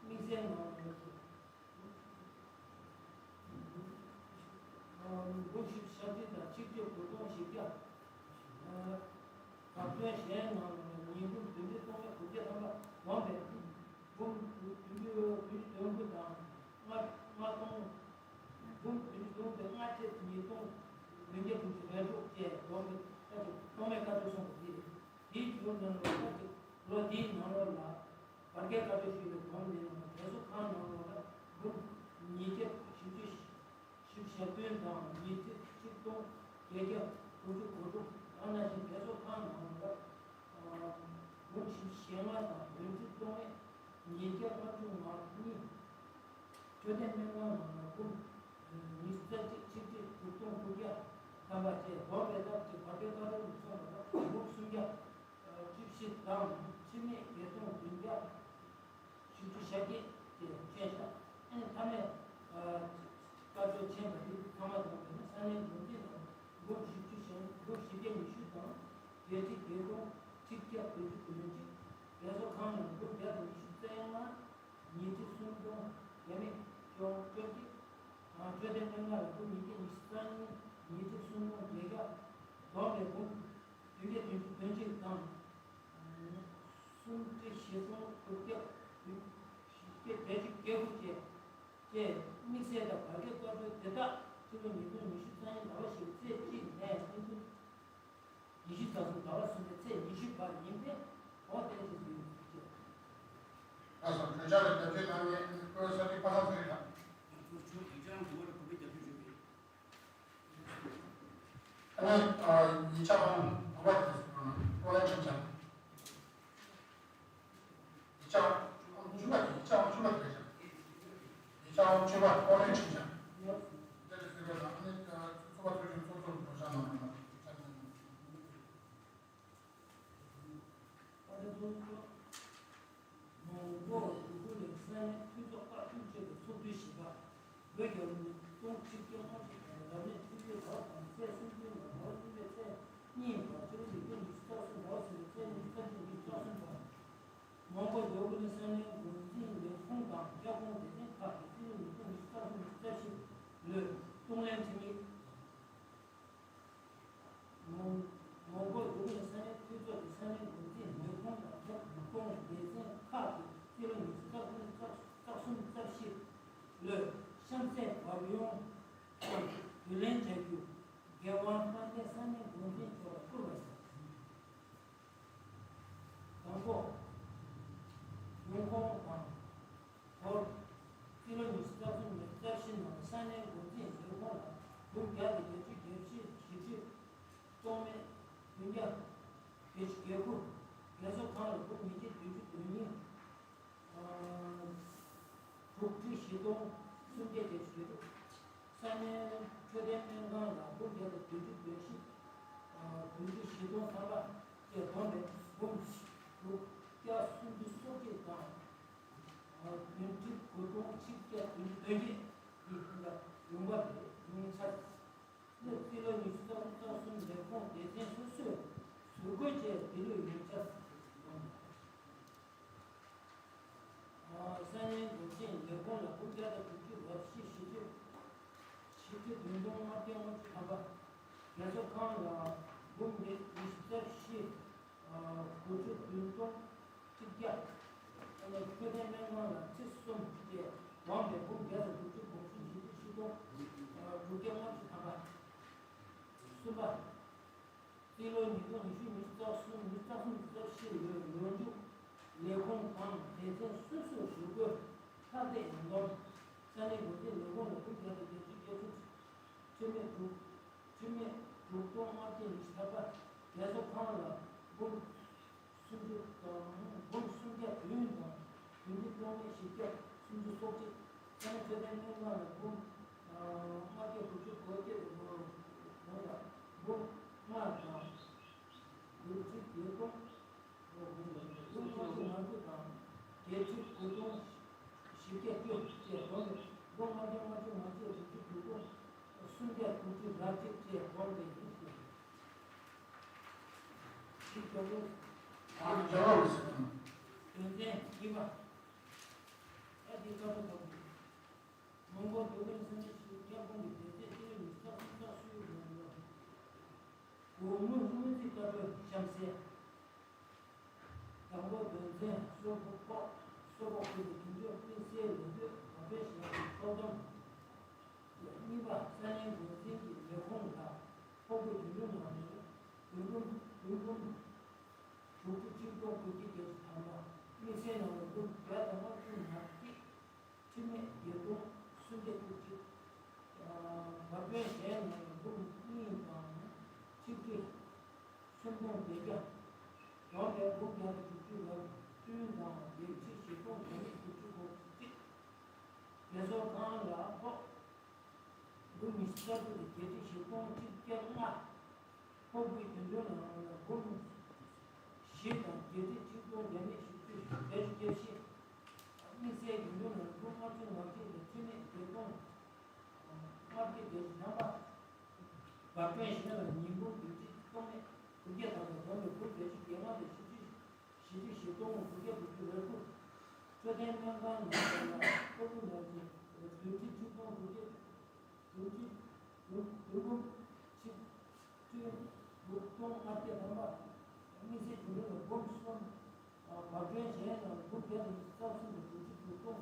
དམིགས་བསལ་ནང་ལ་འབུམ་བཞི་བཅུ་ཞེ་བདུན་དང་ཆིག་ཁྲི་དགུ་སྟོང་བཞི་བརྒྱ། ལག་ཐོན་གཞན་ནང་ལ་ཉིས་འབུམ་བདུན་ཁྲི་སྟོང་ཕྲག་དགུ་བརྒྱ་ཐམ་པ། བསྡོམས་པས་འབུམ་བདུན་ཅུ་དོན་དགུ་དང་ལྔ་ལྔ་སྟོང་། འབུམ་བདུན་ཅུ་དོན་དགུ་དང་ལྔ་ཁྲི་ཉིས་སྟོང་བདུན་བརྒྱ་དྲུག་ཅུ་རེ་དྲུག་བཅས། བསྡོམས་པས་ཐོགས་མེད་བཀའ་འཁྲོལ་སོང་བ་རེད། དེའི་རྒྱུན་ནང་ལ་ལོ་དེའི་ནང་ལོགས་ལ་བར་བརྒལ་བཀའ་འཁྲོལ་ཞུས་པའི་བསྡོམས་ནི་ནང་རྒས་གསོ་ཁང་ནང་ལོགས་ལ་འབུམ་ཉིས་བརྒྱ་བཞི་བཅུ་ཞེ་བདུན་དང་ཉིས་ཁྲི་ཆིག་སྟོང་བརྒྱད་བརྒྱ་དགུ་བཅུ་གོ་དྲུག། ཡང་ན་ཞིང་རྒས་གསོ་ཁང་ནང་ལ་འབུམ་བཞི་བཅུ་ཞེ་ལྔ་དང་བདུན་ཁྲི་སྟོང་ཉིས་བརྒྱ་ལྔ་བཅུ་ང་གཉིས། འཕྲོད་བསྟེན་སྨན་ཁང་ནང་ལ་འབུམ་ཉི་ཤུ་རྩ་གཅིག་ཆིག་ཁྲི་དྲུག་སྟོང་དགུ་བརྒྱ་ཐམ་པ་བཅས། བསྡོམས་པས་སྟབས་ཀྱིས་བར་བརྒལ་བཀའ་འཁྲོལ་དུ་སོང་བ་དང་འབུམ་སུམ་བརྒྱ་བཅུ་བཞི་དང་ཁྲི་མེད་བརྒྱད་སྟོང་བདུན་བརྒྱ་བཞི་བཅུ་ཞེ་བརྒྱད་དེ་བཅས་ཤག་ཨ་ནི་མཐའ་མའི་བཀའ་འཁྲོལ་ཕྱིན་པ་དེ་ཚང་མ་བསྡོམས་པས་ན་ས་གནས་འགོ་འཛིན་ནང་འབུམ་བཞི་བཅུ་ཞེ། འབུམ་བཞི་བརྒྱ་ཉི་ཤུ་དང་བརྒྱད་ཁྲི་བརྒྱད་སྟོང་ཁྲི་བརྒྱ་བདུན་ཅུ་དོན་གཅིག། རྒས་གསོ་ཁང་ནང་འབུམ་བརྒྱ་དང་ཉི་ཤུ་རྩ་ལྔ། ཉིས་ཁྲི་སུམ་སྟོང་བརྒྱ་མེད་བཅོ་བཅོ་གཅིག། འཕྲོད་བསྟེན་སྨན་ཁང་ལ་འབུམ་ཉིས་བརྒྱ་ཉི་ཤུ་རྩ་གཉིས། ཉིས་ཁྲི་སུམ་སྟོང་བརྒྱད་བརྒྱ། བསྡོམས་པས་འབུམ་བདུན་བརྒྱ་བདུན་ཅུ་དོན་གཅིག་དང་། སུམ་ཁྲི་བཞི་སྟོང་དགུ་བརྒྱ་བཞི་བརྒྱ་བརྒྱད་ཅུ་གྱ་དགུ་བཅས། དམིགས་བསལ་དང་བར་བརྒལ་བཀའ་འཁྲོལ་དེ་དག་སྤྱི་ལོ་ཉིས་སྟོང་ཉི་ཤུ་རྩ་གཉིས་ཟླ་བ་བཞི་པའི་ཚེས་གཅིག་ནས་ཉིས་སྟོང་ཉི་ཤུ་རྩ་གསུམ་ཟླ་བ་གསུམ་པའི་ཚེས་ཉི་ཤུ་བར་ཡིན་པས་འོ་གཏན་འཁེལ་དུ་ཡོད་ཅེས། ལགས་སོ། གྲོས་འཆར་ལ་རྒྱབ་སྐྱོར་གནང་མཁན་བཀུར་འོས་ས་ཁྲི་པ་ལྷ་ཚེ་རིང་ལགས། ཚོགས་ཆུང་ཡིག་ཆ་དགུ་པ་ལ་གུས་པས་རྒྱབ་སྐྱོར་ཞུ་གི་ཡོད། ཨ་ནི་ཨ་ཡིག་ཆ་ཨང་དགུ་པ་དེ་ཨ་ཀོ་ལན་ཁྲིམས་འཆར། ཡིག་ཆ་ཨང་བཅུ་པ་དེ། ཡིག་ཆ་ཨང་བཅུ་པ་དེ་རེད་ཤག་ཡིག་ཆ་ཨང་བཅུ་པ་ཀོ་ལན་ཁྲིམས་འཆར། དེ་ལ་གཟིགས་པ་དང་ཨ་ནི་ཚོགས་པ་ཚོགས་ཆུང་ཚོགས་གཙོ་གི་བགྲོ་གླེང་གནང་རོགས་གནང་། ཡིག་ཆ་ཨང་བཅུ་པ། མོན་གྷོ་ཡུ་གུར་ལི་ས་གནས་འཐུས་ཚོགས་བཀའ་བསྡུར་ཅེས་པའི་ཚོགས་དུས་བཞི་པ། བོད་རྒྱལ་ལོ་ཉིས་སྟོང་ཆིག་བརྒྱ་ལྔ་བཅུ་ང་དགུ། རབ་གནས་ཆུ་ཚོད་ཟླ་བ་དང་ཚེས་སུམ་ཅུ་ནས་ཟླ་བ་གསུམ་པའི་ཚེས་གཉིས་བར། སྤྱི་ལོ་ཉིས་སྟོང་ཉི་ཤུ་རྩ་གསུམ་ཟླ་བ་གསུམ་པའི་ཚེས་ཉི་ཤུ་རྩ་གཅིག་ཉི་ཤུ་རྩ་གསུམ་བར། མོན་གྷོ་ཡུ་གུར་ལི་ས་གནས་འགོ་འཛིན་ལས་ཁུངས་དང་ཁྱབ་ཁོངས་སྡེ་ཚན་ཁག་གིས་སྤྱི་ལོ་ཉིས་སྟོང་ཉི་ཤུ་རྩ་གསུམ་ཉི་ཤུ་རྩ་བཞི་ལོའི་གཏོང་ལེན་ཁྲིམས་ཡིག་མོན་མོན་གྷོ་ཡུ་གུར་ལི་ས་གནས་འཐུས་ཚོགས་ཀྱི་ས་གནས་འགོ་འཛིན་ལས་ཁུངས་དང་ཁྱབ་ཁོངས་སྡེ་ཚན་ཁག་གིས་སྤྱི་ལོ་ཉི་ཤུ་རྩ་གསུམ་རྩ་གསུམ་རྩ་བཞི་ལོའི་གཤམ་གསལ་བབ་ཡོང་དང་དུས་ལེན་བྱ་རྒྱུ། རྒྱལ་དབང་དཔལ་ལྡན་ས་གནས་འགོ་འཛིན་མཆོག་ལ་བསྐུར་བ་ཡིན། དང་པོ། ཡོང་ཁུངས་དང་། སྐོར། སྤྱི་ལོ་ཉི་ཤུ་རྩ་གསུམ་ནས་རྩ་བཞི་ནང་ས་གནས་འགོ་འཛིན་ལས་ཁུངས་ལ་འབུམ་བརྒྱ་དང་བརྒྱད་ཅུ་གྱ་བཞི། བཞི་ཁྲི་སྟོང་མེད་བདུན་བརྒྱ་བརྒྱད་ཅུ་གྱ་དགུ། རྒས་གསོ་ཁང་ལ་འབུམ་ཉིས་བརྒྱ་བདུན་ཅུ་དོན་གཉིས། དྲུག་ཁྲི་བཞི་སྟོང་སུམ་བརྒྱ་བརྒྱད་ཅུ་གྱ་དྲུག། ས་གནས་འཕྲོད་བསྟེན་སྨན་ཁང་ལ་འབུམ་བརྒྱ་དང་བདུན་ཅུ་དོན་བཞི། བདུན་ཁྲི་བཞི་སྟོང་ཐམ་པ་བཅས་བསྡོམས་པས་འབུམ་དྲུག་བརྒྱ་སུམ་ཅུ་སོ་གཅིག་དང་། བདུན་ཁྲི་དགུ་སྟོང་ཆིག་བརྒྱ་བདུན་ཅུ་དོན་གཅིག་འདི་ཧིན་ད་ཡོང་བ་རེད། ཡོང་ཆ་ནི་སྤྱི་ལོ་ཉི་ཤུ་རྩ་གསུམ་རྩ་གསུམ་ལས་ཁུངས་སྡེ་ཚན་སོ་སོས་ཟུར་བཀོད་བཅས་འདི་ལོའི་ཡོང་ཆ་ཡོང་། ས་གནས་འགོ་འཛིན་ལས་ཁུངས་ལ་འབུམ་བརྒྱ་དང་དྲུག་ཅུ་རེ་བཞི། བཞི་ཁྲི་བཞི་ཁྲི་བདུན་སྟོང་ལྔ་བརྒྱ་ལྔ་བཅུ་ཐམ་པ། རྒས་གསོ་ཁང་ལ་འབུམ་ཉི་ཤུ་རྩ་བཞི། དགུ་ཁྲི་བདུན་སྟོང་ཁྲི་བརྒྱ། འཕྲོད་བསྟེན་སྨན་ཁང་ལ་ཁྲི་གསུམ་བཅས་བསྡོམས་པས་འབུམ་བརྒྱ་དང་དྲུག་ཅུ་གོ་བཞི། བཞི་ཁྲི་བཞི་སྟོང་དྲུག་བརྒྱ་ལྔ་བཅུ་ཐམ་པ། གསུམ་པ། སྤྱི་ལོ་ཉིས་སྟོང་ཉི་ཤུ་ཉི་ཤུ་རྩ་གསུམ་ཉི་ཤུ་རྩ་གསུམ་རྩ་བཞི་ལོའི་ལོ་མཇུག་ལས་ཁུངས་དང་སྡེ་ཚན་སོ་སོས་ཟུར་ རྒས་གསོ་ཁང་ལ་འབུམ་སུམ་ཅུ་དང་། འབུམ་སུམ་བརྒྱ་བདུན་དང་བདུན་ཅུ་སྟོང་གཉིས་བཞི་བརྒྱ་སུམ་ཅུ་སོ་གཅིག་ས་གནས་འཕྲོད་བསྟེན་སྨན་ཁང་ལ་འབུམ་ལྔ་བརྒྱ་དགུ་བཅུ་གོ་བརྒྱད་དུ་འབུམ་ལ་འབུམ་ལྔ་དང་དགུ་བཅུ་བརྒྱད་སྟོང་། འབུམ་ལྔ་བཅུ་ང་དྲུག་དང་བརྒྱད་ཁྲི་དགུ་སྟོང་བཞི་བརྒྱ་བཅུ་བཅས་བསྡོམས་ནས་འབུམ་ལྔ་བརྒྱ་ལྔ་བཅུ་ང་གཅིག་དྲུག་ཅུ་དྲུག་སྟོང་སུམ་བརྒྱ་དྲུག་ཅུ་རེ་གཅིག་བཅས་བསྡོམས་ཏེ་ཡིན་ཞེས། ཅིག་ཀྱང་ཨ་ནི་ཇོ་རོ་རེད་ཟེར་དང་། དོན་ཚན་གཉིས་པ། ཨ་ཏི་ཀ་ཏོ་དང་། མོན་གྷོ་འབྲུག་པའི་ས་གནས་ཤིག་སྐྱབས་ཁོངས་ཀྱི་སྡེ་ཚན་ཆེན་མོ་ཉི་ཤུ་རྩ་གསུམ་པ་སུའི་ངོས་ལ། གོང་མ་སྔོན་རྩིས་བཀའ་འཁྲོལ་གཤམ་གསལ། དང་པོ། དོན་ཚན་སོ་དགུ་ཁག་སོ་དགུ་ཁུལ་དུ་དུས་མཆོད་དམིགས་བསལ་ལས་དོད་གོ་སྒྲིག་བྱས་པའི་ཚོགས་བསྡོམས། གཉིས་པ། ས་གནས་འགོ་འཛིན་གྱི་ལས་ཁུངས་ལ་ཕོགས་པའི་དུས་ཡུན་ནང་ནས་དུས་འབུམ་དུས་འབུམ་དྲུག་ཅུ་གཅིག་སྟོང་དགུ་བརྒྱ་བརྒྱད་ཅུ་ཐམ་པ། དམིགས་བསལ་ནང་ལ་འབུམ་བརྒྱ་དང་ལྔ་བཅུ་ང་གཅིག་ཁྲི་མེད་བརྒྱད་སྟོང་སུམ་བརྒྱ་བཅུ་གཅིག་འབབ་སྟོན་གཞན་ནང་ལ་འབུམ་གཉིས་དང་ཆིག་ཁྲི་སུམ་སྟོང་བརྒྱད་བརྒྱ། བསྡོམས་པས་འབུམ་བརྒྱ་དང་དྲུག་ཅུ་ལ་བདུན་དང་བརྒྱད་ཁྲི་བཞི་སྟོང་བརྒྱ་མེད་དྲུག་ཅུ་གོ་གཅིག་རྒས་གསོ་ཁང་ལ་ཕོགས་འབུམ་ཉི་ཤུ་རྩ་དྲུག་དང་བརྒྱད་ཁྲི་བཞི་སྟོང་ཁྲི་བརྒྱ་ལྔ། ཕོགས་པའི་དུས་ཡུན་ནང་ལ་འབུམ་བཞི་དང་བརྒྱད་ཁྲི་ཆིག་སྟོང་བརྒྱ་མེད་བཞི་བཅུ་བརྒྱད་ཅུ་གྱ་བཞི། དམིགས་བསལ་དུས་ཡུན་ནང་འབུམ་ལྔ་བཅུ་ང་གཅིག་དང་ཁྲི་མེད་བརྒྱད་སྟོང་ལྔ་བརྒྱ་བརྒྱད་ཅུ་ཐམ་པ། འབབ་སྟོན་གཞན་ལ་ཉིས་འབུམ་བདུན་ཁྲི་སྟོང་མེད་དགུ་བརྒྱ་ཐམ་པ། བསྡོམས་པས་འབུམ་བརྒྱད་ཅུ་གྱ་ལྔ་དང་བཞི་བཅུ་བཞི་བཅུ་བཞི་སྟོང་དགུ་བརྒྱ་དྲུག་ཅུ་རེ་དགུ། འཕྲོད་བསྟེན་སྨན་ཁང་ནང་ལ་ཕོགས་ཀྱི་ནང་བཞིན་བདུན་ཁྲི་ཁྲི་སྟོང་དགུ་བརྒྱ་དྲུག་ཅུ་དྲུག་དྲུག་འབུམ་ཆིག་ཁྲི་དྲུག་སྟོང་ལྔ་བརྒྱ་ཐམ་པ། དམིགས་བསལ་དུས་ཡུན་ལ་འབུམ་གསུམ། འབབ་སྟོན་གཞན་ལ་འབུམ་བརྒྱ་དང་ཉི་ཤུ་རྩ་གསུམ་དང་དྲུག་ཅུ་དྲུག་སྟོང་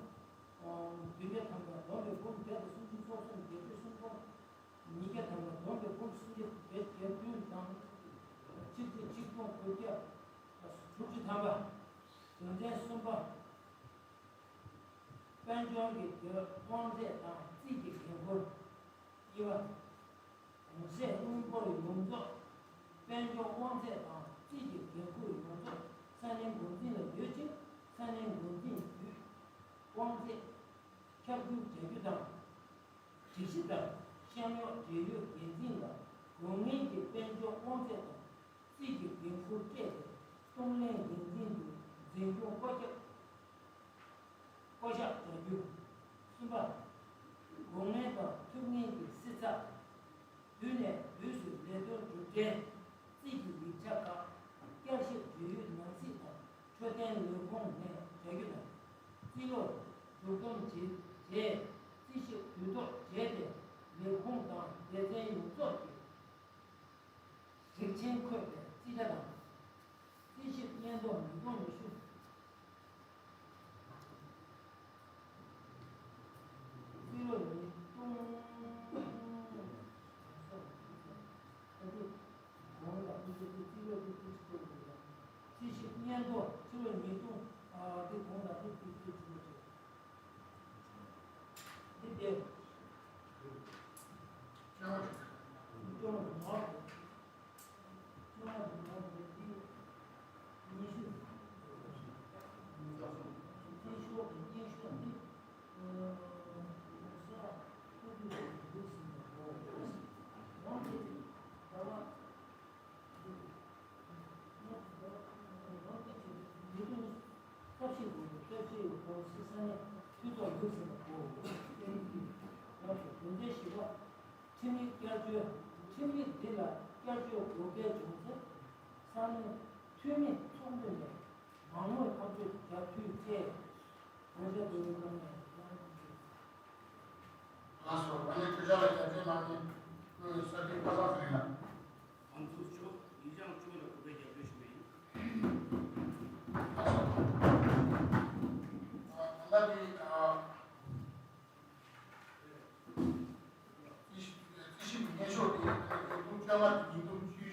བདུན་བརྒྱ་ཐམ་པ། བསྡོམས་པས་འབུམ་བརྒྱ་དང་སུམ་ཅུ་སོ་གསུམ་བརྒྱད་ཁྲི་སུམ་སྟོང་ཉིས་བརྒྱ་ཐམ་པ། བསྡོམས་པས་འབུམ་སུམ་བརྒྱ་བརྒྱད་ཅུ་གྱ་བདུན་དང་ཆིག་ཁྲི་ཆིག་སྟོང་དགུ་བརྒྱ་དྲུག་ཅུ་ཐམ་པ། དོན་ཚན་གསུམ་པ། དཔལ་འབྱོར་གྱི་དབང་ཚད་དང་རྩིས་ཀྱི་འགན་ཁུར། གཉིས་པ། གོང་ཚད་དངུལ་འབོར་ཡོངས་རྫོགས། དཔལ་འབྱོར་དབང་ཚད་དང་རྩིས་ཀྱི་འགན་ཁུར་ཡོངས་རྫོགས་ས་གནས་འགོ་འཛིན་ལ་ཡོད་ཅིང་། ས་གནས་འགོ་འཛིན་བརྒྱུད་དབང་ཚད་ཁྱབ་བསྒྲགས་བྱ་རྒྱུ་དང་། སྒྲིག་གཞི་ལྟར་གཤམ་འོག་འབྲེལ་ཡོད་འགན་འཛིན་ལ་དགོས་ངེས་ཀྱི་དཔལ་འབྱོར་དབང་ཚད་དང་རྩིས་ཀྱི་འགན་ཁུར་སྤྲད་དེ། གཏོང་ལེན་འགན་འཛིན་དུ་འཛིན་སྐྱོང་བཀོད་ཁྱབ། བསྐོ་གཞག་བྱ་རྒྱུ། གསུམ་པ། དགོས་ངེས་དང་ཐུབ་ངེས་ཀྱི་བསྲི་ཚགས། དུས་ནས་དུས་སུ་ལས་དོན་གྲུབ་འབྲས། རྩིས་ཀྱི་ཡིག་ཆ་ཁག་བསྐྱར་ཞིབ་འབྲེལ་ཡོད་ནང་གསེས་དང་འཕྲོད་བསྟེན་ལས་ཁུངས་ནས་བྱ་རྒྱུ་དང་། རྩིས་ལོ་མཇུག་བསྡོམས་བྱས་རྗེས་རྩིས་ཞིབ་དུས་ཐོག་བྱས་ཏེ། ལས་ཁུངས་དང་སྡེ་ཚན་ཡོངས་རྫོགས་ཀྱི་སྒྲིག་ཆེན་འཁོད་པའི་རྩིས་ཁྲ་དང་། རྩིས་ཞིབ་སྙན་ཐོ་ཉིས་སྟོང་ཉི་ཤུ། རྩིས་ལོ་ཉིས་སྟོང་། ཨ་ཏི། གོང་ལ་ཨ་ཏི་རྩིས་ལོ་ཏི་ཏི་ཅི་ཏོ་ཡོད་ལ། རྩིས་ཞིབ་སྙན་ཐོ་རྩིས་ལོ་ཉིས་སྟོང་། ཨ་ཏི་གོང་ལ་ཏི་ཏི་ཅི་ཏོ་ཡོད། འདི་དེ། ཅོ་ཅོ་མ་ཅོ་མ་འདི་ཉི་ཤུ། ཉི་ཤུ་ཉི་ཤུ་འདི། ས་ཁུ་དུ་འདུག་ཟིན་པ་གོ། འོང་དེ་ཟླ་བ། ཁྲིམས་ཡིག་བསྐྱར་བཅོས། ཁྲིམས་ཡིག་འདི་ལ་བསྐྱར་བཅོས་དགོས་གལ་བྱུང་ཚེ། ས་གནས་འཐུས་མི་ཚོགས་འདུ་ནས་མང་མོས་ཐག་གཅོད་བྱ་འཐུས་བཅས། གོང་གསལ་དོན་ལུགས་ཀྱི་ནང་ནས། ལགས་སོ། ཨ་ནི་ཐུགས་རྗེ་ལ་རྒྱབ་སྐྱོར་གནང་མཁན་སྐུའི་གསར་འགོད་པ་ཚང་ཟེར་ཡིན་ལ། ཨང་ཚུགས་ཆོག་ཉིན་ཞག་བཅུ་ལ་གུས་པས་རྒྱབ་སྐྱོར་ཞུ་གི་ཡིན། ལགས་སོ། ཨ་ད་ལྟ་འདི་ཨ་རྩིས་ཞིབ་རྩིས་ཞིབ་སྙན་ཞུ་དེ་ཉིས་སྟོང་བཅོ་ལྔ་དང་ཉིས་སྟོང་བཅུ་བཞི་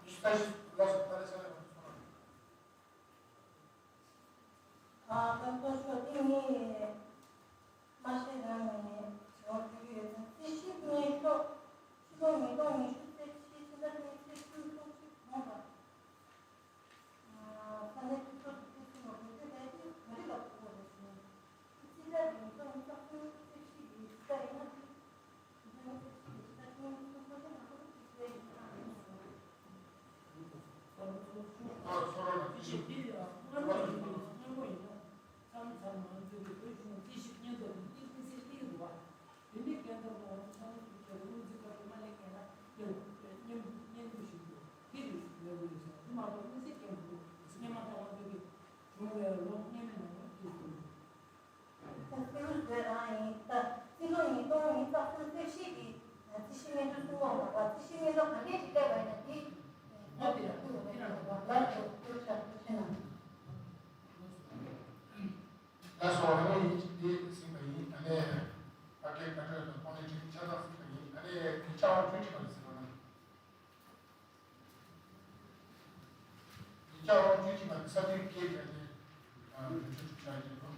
ཉི་ཤུ་རྩ་བཞི། ལགས་སོ། ད་ལྟ་ས་ཡ་ང་ཚོ་སོང་བ་རེད། ཨ་ད་ལྟ་ཤོག་དེ་ངས་མ་ཤེས་རང་ནས་ཞུ་བ་ཞུ་གི་ཡོད་ཙང་། རྩིས་ཞིབ་སྙན་ཞུ་ཕྱི་ལོ་ཉིས་སྟོང་ཉི་ཤུ་རྩ་བཞི་ཕྱི་ཟླ་གཉིས་ཚེས་བཅུ་གསུམ་གྱི་གོང་དང་ ཚང་མང་ཚོགས་ཀྱི་བོད་གཞུང་རྩིས་ཞིབ་སྙན་ཐོ་དང་ཏིག་ཏིག་སེ་ཏིག་འདུག་བ། དེ་འདྲའི་སྐད་འདོགས་དང་ཚང་མ་ཚོགས་ཀྱི་སྔོན་རྩིས་སྐབས་སུ་མ་ལེགས་ངན་ལ་དེ་སྙན་སྙན་འབུལ་ཞུ་འདུག་དེ་རེད་ལས་འགུལ་ཡོད་ཟེར་བ་དེ་མ་གཏོགས་དམིགས་བསལ་སྐད་འབུལ་སྙན་མ་ལྟ་བ་ཚོགས་ཀྱི་བྱུང་བའི་ལོ་སྔོན་མའི་ནང་ལ་དེ་ཟེར་འདུག་ད་སྤྱི་ལོ་བོད་རང་ཡིན། ད་སྤྱི་ལོ་ཉིས་སྟོང་ཉི་ཤུ་རྩ་གསུམ་རྩིས་ཞིབ་ཀྱི་རྩིས་ཞིབ་སྙན་ཐོ་གསུང་བ་མ་གཏོགས་རྩིས་ཞིབ་སྙན་ཐོ་ག་འདྲས་ཞིག་སླེབས་པ་ཡིན་ན་དེ་ལ་དེ་ལ་དེ་ལ་དེ་ལ་ལ་དེ་ལ་དེ་ལ་དེ་ལ། ལགས་སོ། ཨ་ནི་ཡིན་གཅིག་དེ་ཟིན་པ་ཡིན། ཨ་ནི་ཕ་སྐད་བཀའ་འཁྲོལ་དང་ཕོ་ནི་ཊིག་ཆ་ཚང་ཟིན་པ་ཡིན། ཨ་ནི་ཡིག་ཆ་དབང་བཅུ་གཅིག་པ་ལ་ཟིན་པ་ན། ཡིག་ཆ་དབང་བཅུ་གཅིག་པ་ནི་ས་དུས་སྐད་བརྒྱད་ནས་བོད་ཆོས་ཆུ་ཆ་ཡིན་ནོ།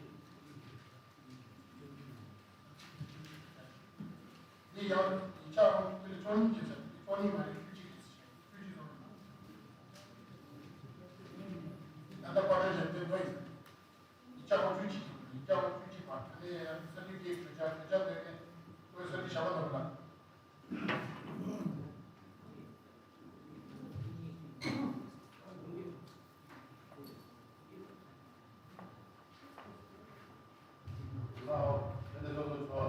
འདི་ཡང་ཡིག་ཆ་དབང་བཅུ་གཅིག་པ་ནི་བཅུ་གཉིས་བརྒྱབ་ཆ་བཅུ་གཉིས་མ་རེད། བཅུ་གཅིག་རེད་ཟེར། བཅུ་གཅིག་བཟོ་རུང་། ད་ལྟ་བཀའ་འཁྲོལ་བྱས་ཏེ་འགྲོ་ཡིན། ཡིག་ཆ་དབང་བཅུ་གཅིག་ཡིན། ཡིག་ཆ་དབང་བཅུ་གཅིག་པ་ཨ་ནི་ས་དུས་སྐད་བརྒྱད་ཆ་བརྒྱད་ཆ་ལས་ནས་ཁོའི་ས་དུས་བཞག་པ་འདུག་ལ། ལའོ། ད་ལྟ་སློབ་གྲོགས་ཚོ།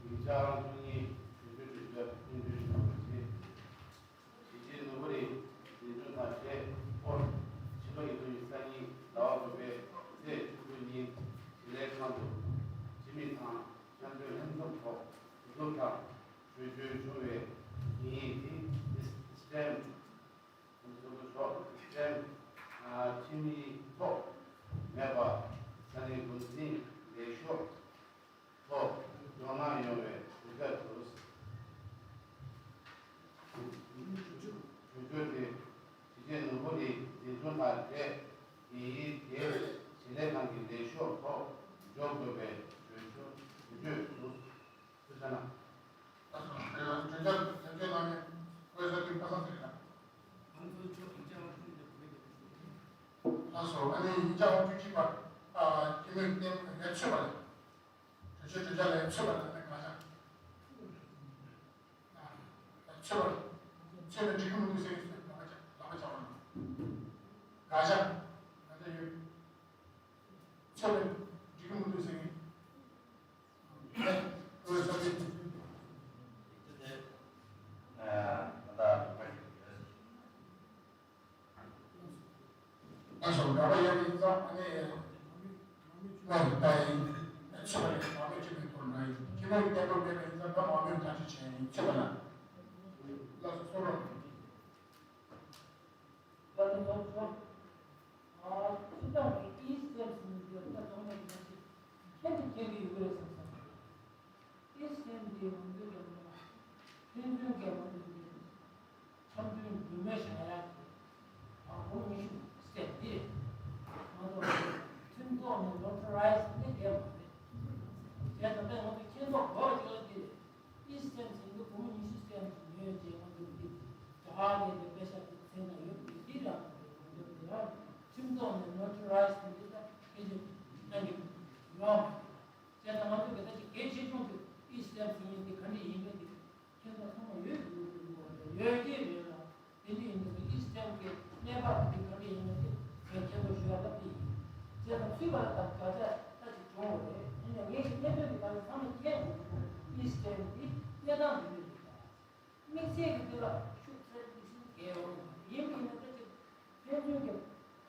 ཡིག་ཆ་དབང་བཅུ་གཉིས་བོད་ཆོས་ཆུ་ཆ་བསྟན་འཛིན་ཞུ་བ་བྱས། དེ་རྗེས་ནོར་བུ་རིའི་འཛིན་སྐྱོང་དང་འབྲེལ་སྐོར་ཕྱི་ལོ་ཉིས་སྟོང་ཉི་ཤུ་རྩ་གཉིས་ཟླ་བ་དགུ་པའི་ཚེས་བཅུ་དགུ་ཉིན་གཞིས་ལས་ཁང་དུ་སྤྱི་མི་དང་མཉམ་འབྲེལ་ལྷན་འཛོམས་ཐོག་གོ་སྐབས་དང་གྲོས་ཆོད་བྱུང་བའི་དེ་ཉིད་དེ་སི་ཊེམ་སི་ཊེམ་ཕྱི་མིའི་ཐོག་མེད་པ་ས་གནས་འགོ་འཛིན་ལས་ཤོག་ཐོག་ལྗོངས་ནང་ཡོང་བའི་གྲོས་ཆོད་དུ། གྲོས་ཆོད་དེ་ཕྱི་རྒྱལ་ནོར་བུ་ནི་འཛིན་སྐྱོང་དང་འབྲེལ་དེའི་དེར་གཞིས་ལས་ཁང་གི་ལས་ཤོག་ཐོག་འཇོག་དགོས་པའི་གྲོས་ཆོད་གྲོས་ཆོད་དུ་ཐུགས་ཆ་ན། ལགས་སོ། གྲོས་ཆོད་གྲོས་ཆོད་གནང་མཁན་བཀོད་ས་ཀུན་པ་སངས་ཟེར་གྱི་ལགས། ལགས་སོ། ཨ་ནི་ཡིག་ཆ་དབང་བཅུ་གཅིག་པ། ཨ། སྐྱེ་དམན་བསྟན་ཡ་ཚོད་པ་རེད། གྲོས་ཆོད་གྲོས་འཆར་ལ་ཚོད་པ་ལ་ནི་དགག་བྱ། ཨ། ཚོད་པ་རེད། ཚོད་པའི་འགྲིག་གི་མི་འདུག་ཟེར་གྱི་ལབ་པ་ཆགས་ལབ་པ་ཆགས་པ་རེད། དགག་བྱ་ང་ཚོ་ཡོད། ཚོད་པའི་འགྲིག་གི་མི་འདུག་ཟེར་གྱི། ཨ། ཨོ་ཚོད་པའི། ང་ཚོ་འགག་པ་ཡོད་པ་ཡིན་ཙང་ཨ་ནི། ང་ཚོ་ད་ཡིན། ཚོད་པ་ཡིན་མ་མེད་ཁྱིམ་མི་ཐོག་ན་ཡིན་ཁྱིམ་མི་བསྟན་པ་མེད་པ་ཡིན་ཙང་ད་མ་མེད་ཐག་གཅོད་བྱས་ཡིན་ཚོད་པ་ན། ལགས་སོ་གསུང་རོགས། ལགས་སོ་གསུང་རོགས། ཨ། སྤྱི་བཏང་གི་ཨི་སི་ཊེམ་ཟེར་མཁན་དེ་ད་གདོང་ནས་ཡིན་ན་ཞིག་མཁྱེན་དུ་མཁྱེན་གྱི་ཡོད་རེད་བསམ་སོང་། ཨི་སི་ཊེམ་དེ་ང་ཚོའི་ལམ་ལ་ཕན་ཚུན་གྱི་ང་ཚོའི་འཆམ་མཐུན་གྲོས་མོལ་བྱ་ཡག་གི་ཨ་སྒོར་ཉི་ཤུ་སྟེ་འདི་རེད། ང་ཚོ་ཁྲིམས་ཐོག་ནས་ནོ་ཊ་རའི་ཛི་འདི་འདྲ་མ་རེད། དེ་ད་ལྟ་ང་ཚོ་མཁྱེན་རྟོགས་དགོས་པ་ཅིག་ལ་འདི་རེད། ཨི་སི་ཊེམ་ཟེར་དུས་སྒོར་ཉི་ཤུ་སྟེ་ཉོས་རྗེས་ང་ཚོ་འདི་རྒྱ་གར་ནས་འདི་པེ་ཤ་འདི་ཚད་ན་ཡོད་འདི་འདི་རང་རེད། ང་ཚོ་འདི་རང་ཁྲིམས་ཐོག་ནས་ནོ་ཊ་རའི་ཛི་འདི་ད་སྐད་ཆ་གནང་གི་ཡོད་མ་རེད། བྱས་ཙང་ང་ཚོ་གི་ད་ཅིག་གལ་ཆེ་ཆུང་དེ་ཨི་སི་ཊེམ་ཟེར་མཁན་དེ་ག་འདྲ་ཡིན་མིན་དེ་མཁྱེན་རྟོགས་ཚང་མ་ཡོད་དགོས་ཀྱི་འདུག་བ། ཡོད་ཀྱི་རེད་ལ། དེ་འདྲ་ཡིན་དུས་ཨི་སི་ཊེམ་གི་གནས་བབ་དེ་ག་འདྲ་ཡིན་མིན་དེ་ངས་མཁྱེན་རྟོགས་ཞུ་ཡ་ལ་དེ་ཡིན། བྱས་ཙང་ཚུད་པ་ལ་ད་དགག་བྱ་ད་ཅིག་བྱུང་བ་རེད། ཡིན་ནའི་ངས་ཀྱི་གནད་དོན་དེ་ག་ཚང་མ་མཁྱེན་དགོས་ཀྱི་འདུག་ཨི་སི་ཊེམ་དེ་གནས་སྟངས་འདི་འདྲ་རེད་ད། དམིགས་བསལ་གྱི་འདི་ལ་ཤུགས་ཚད་དམིགས་བསལ་གལ་ཡོང་གི་མ་རེད། ཡིན་པ་ཡིན་ན་ད་ཅིག་ཕན་ཚུན་གྱི་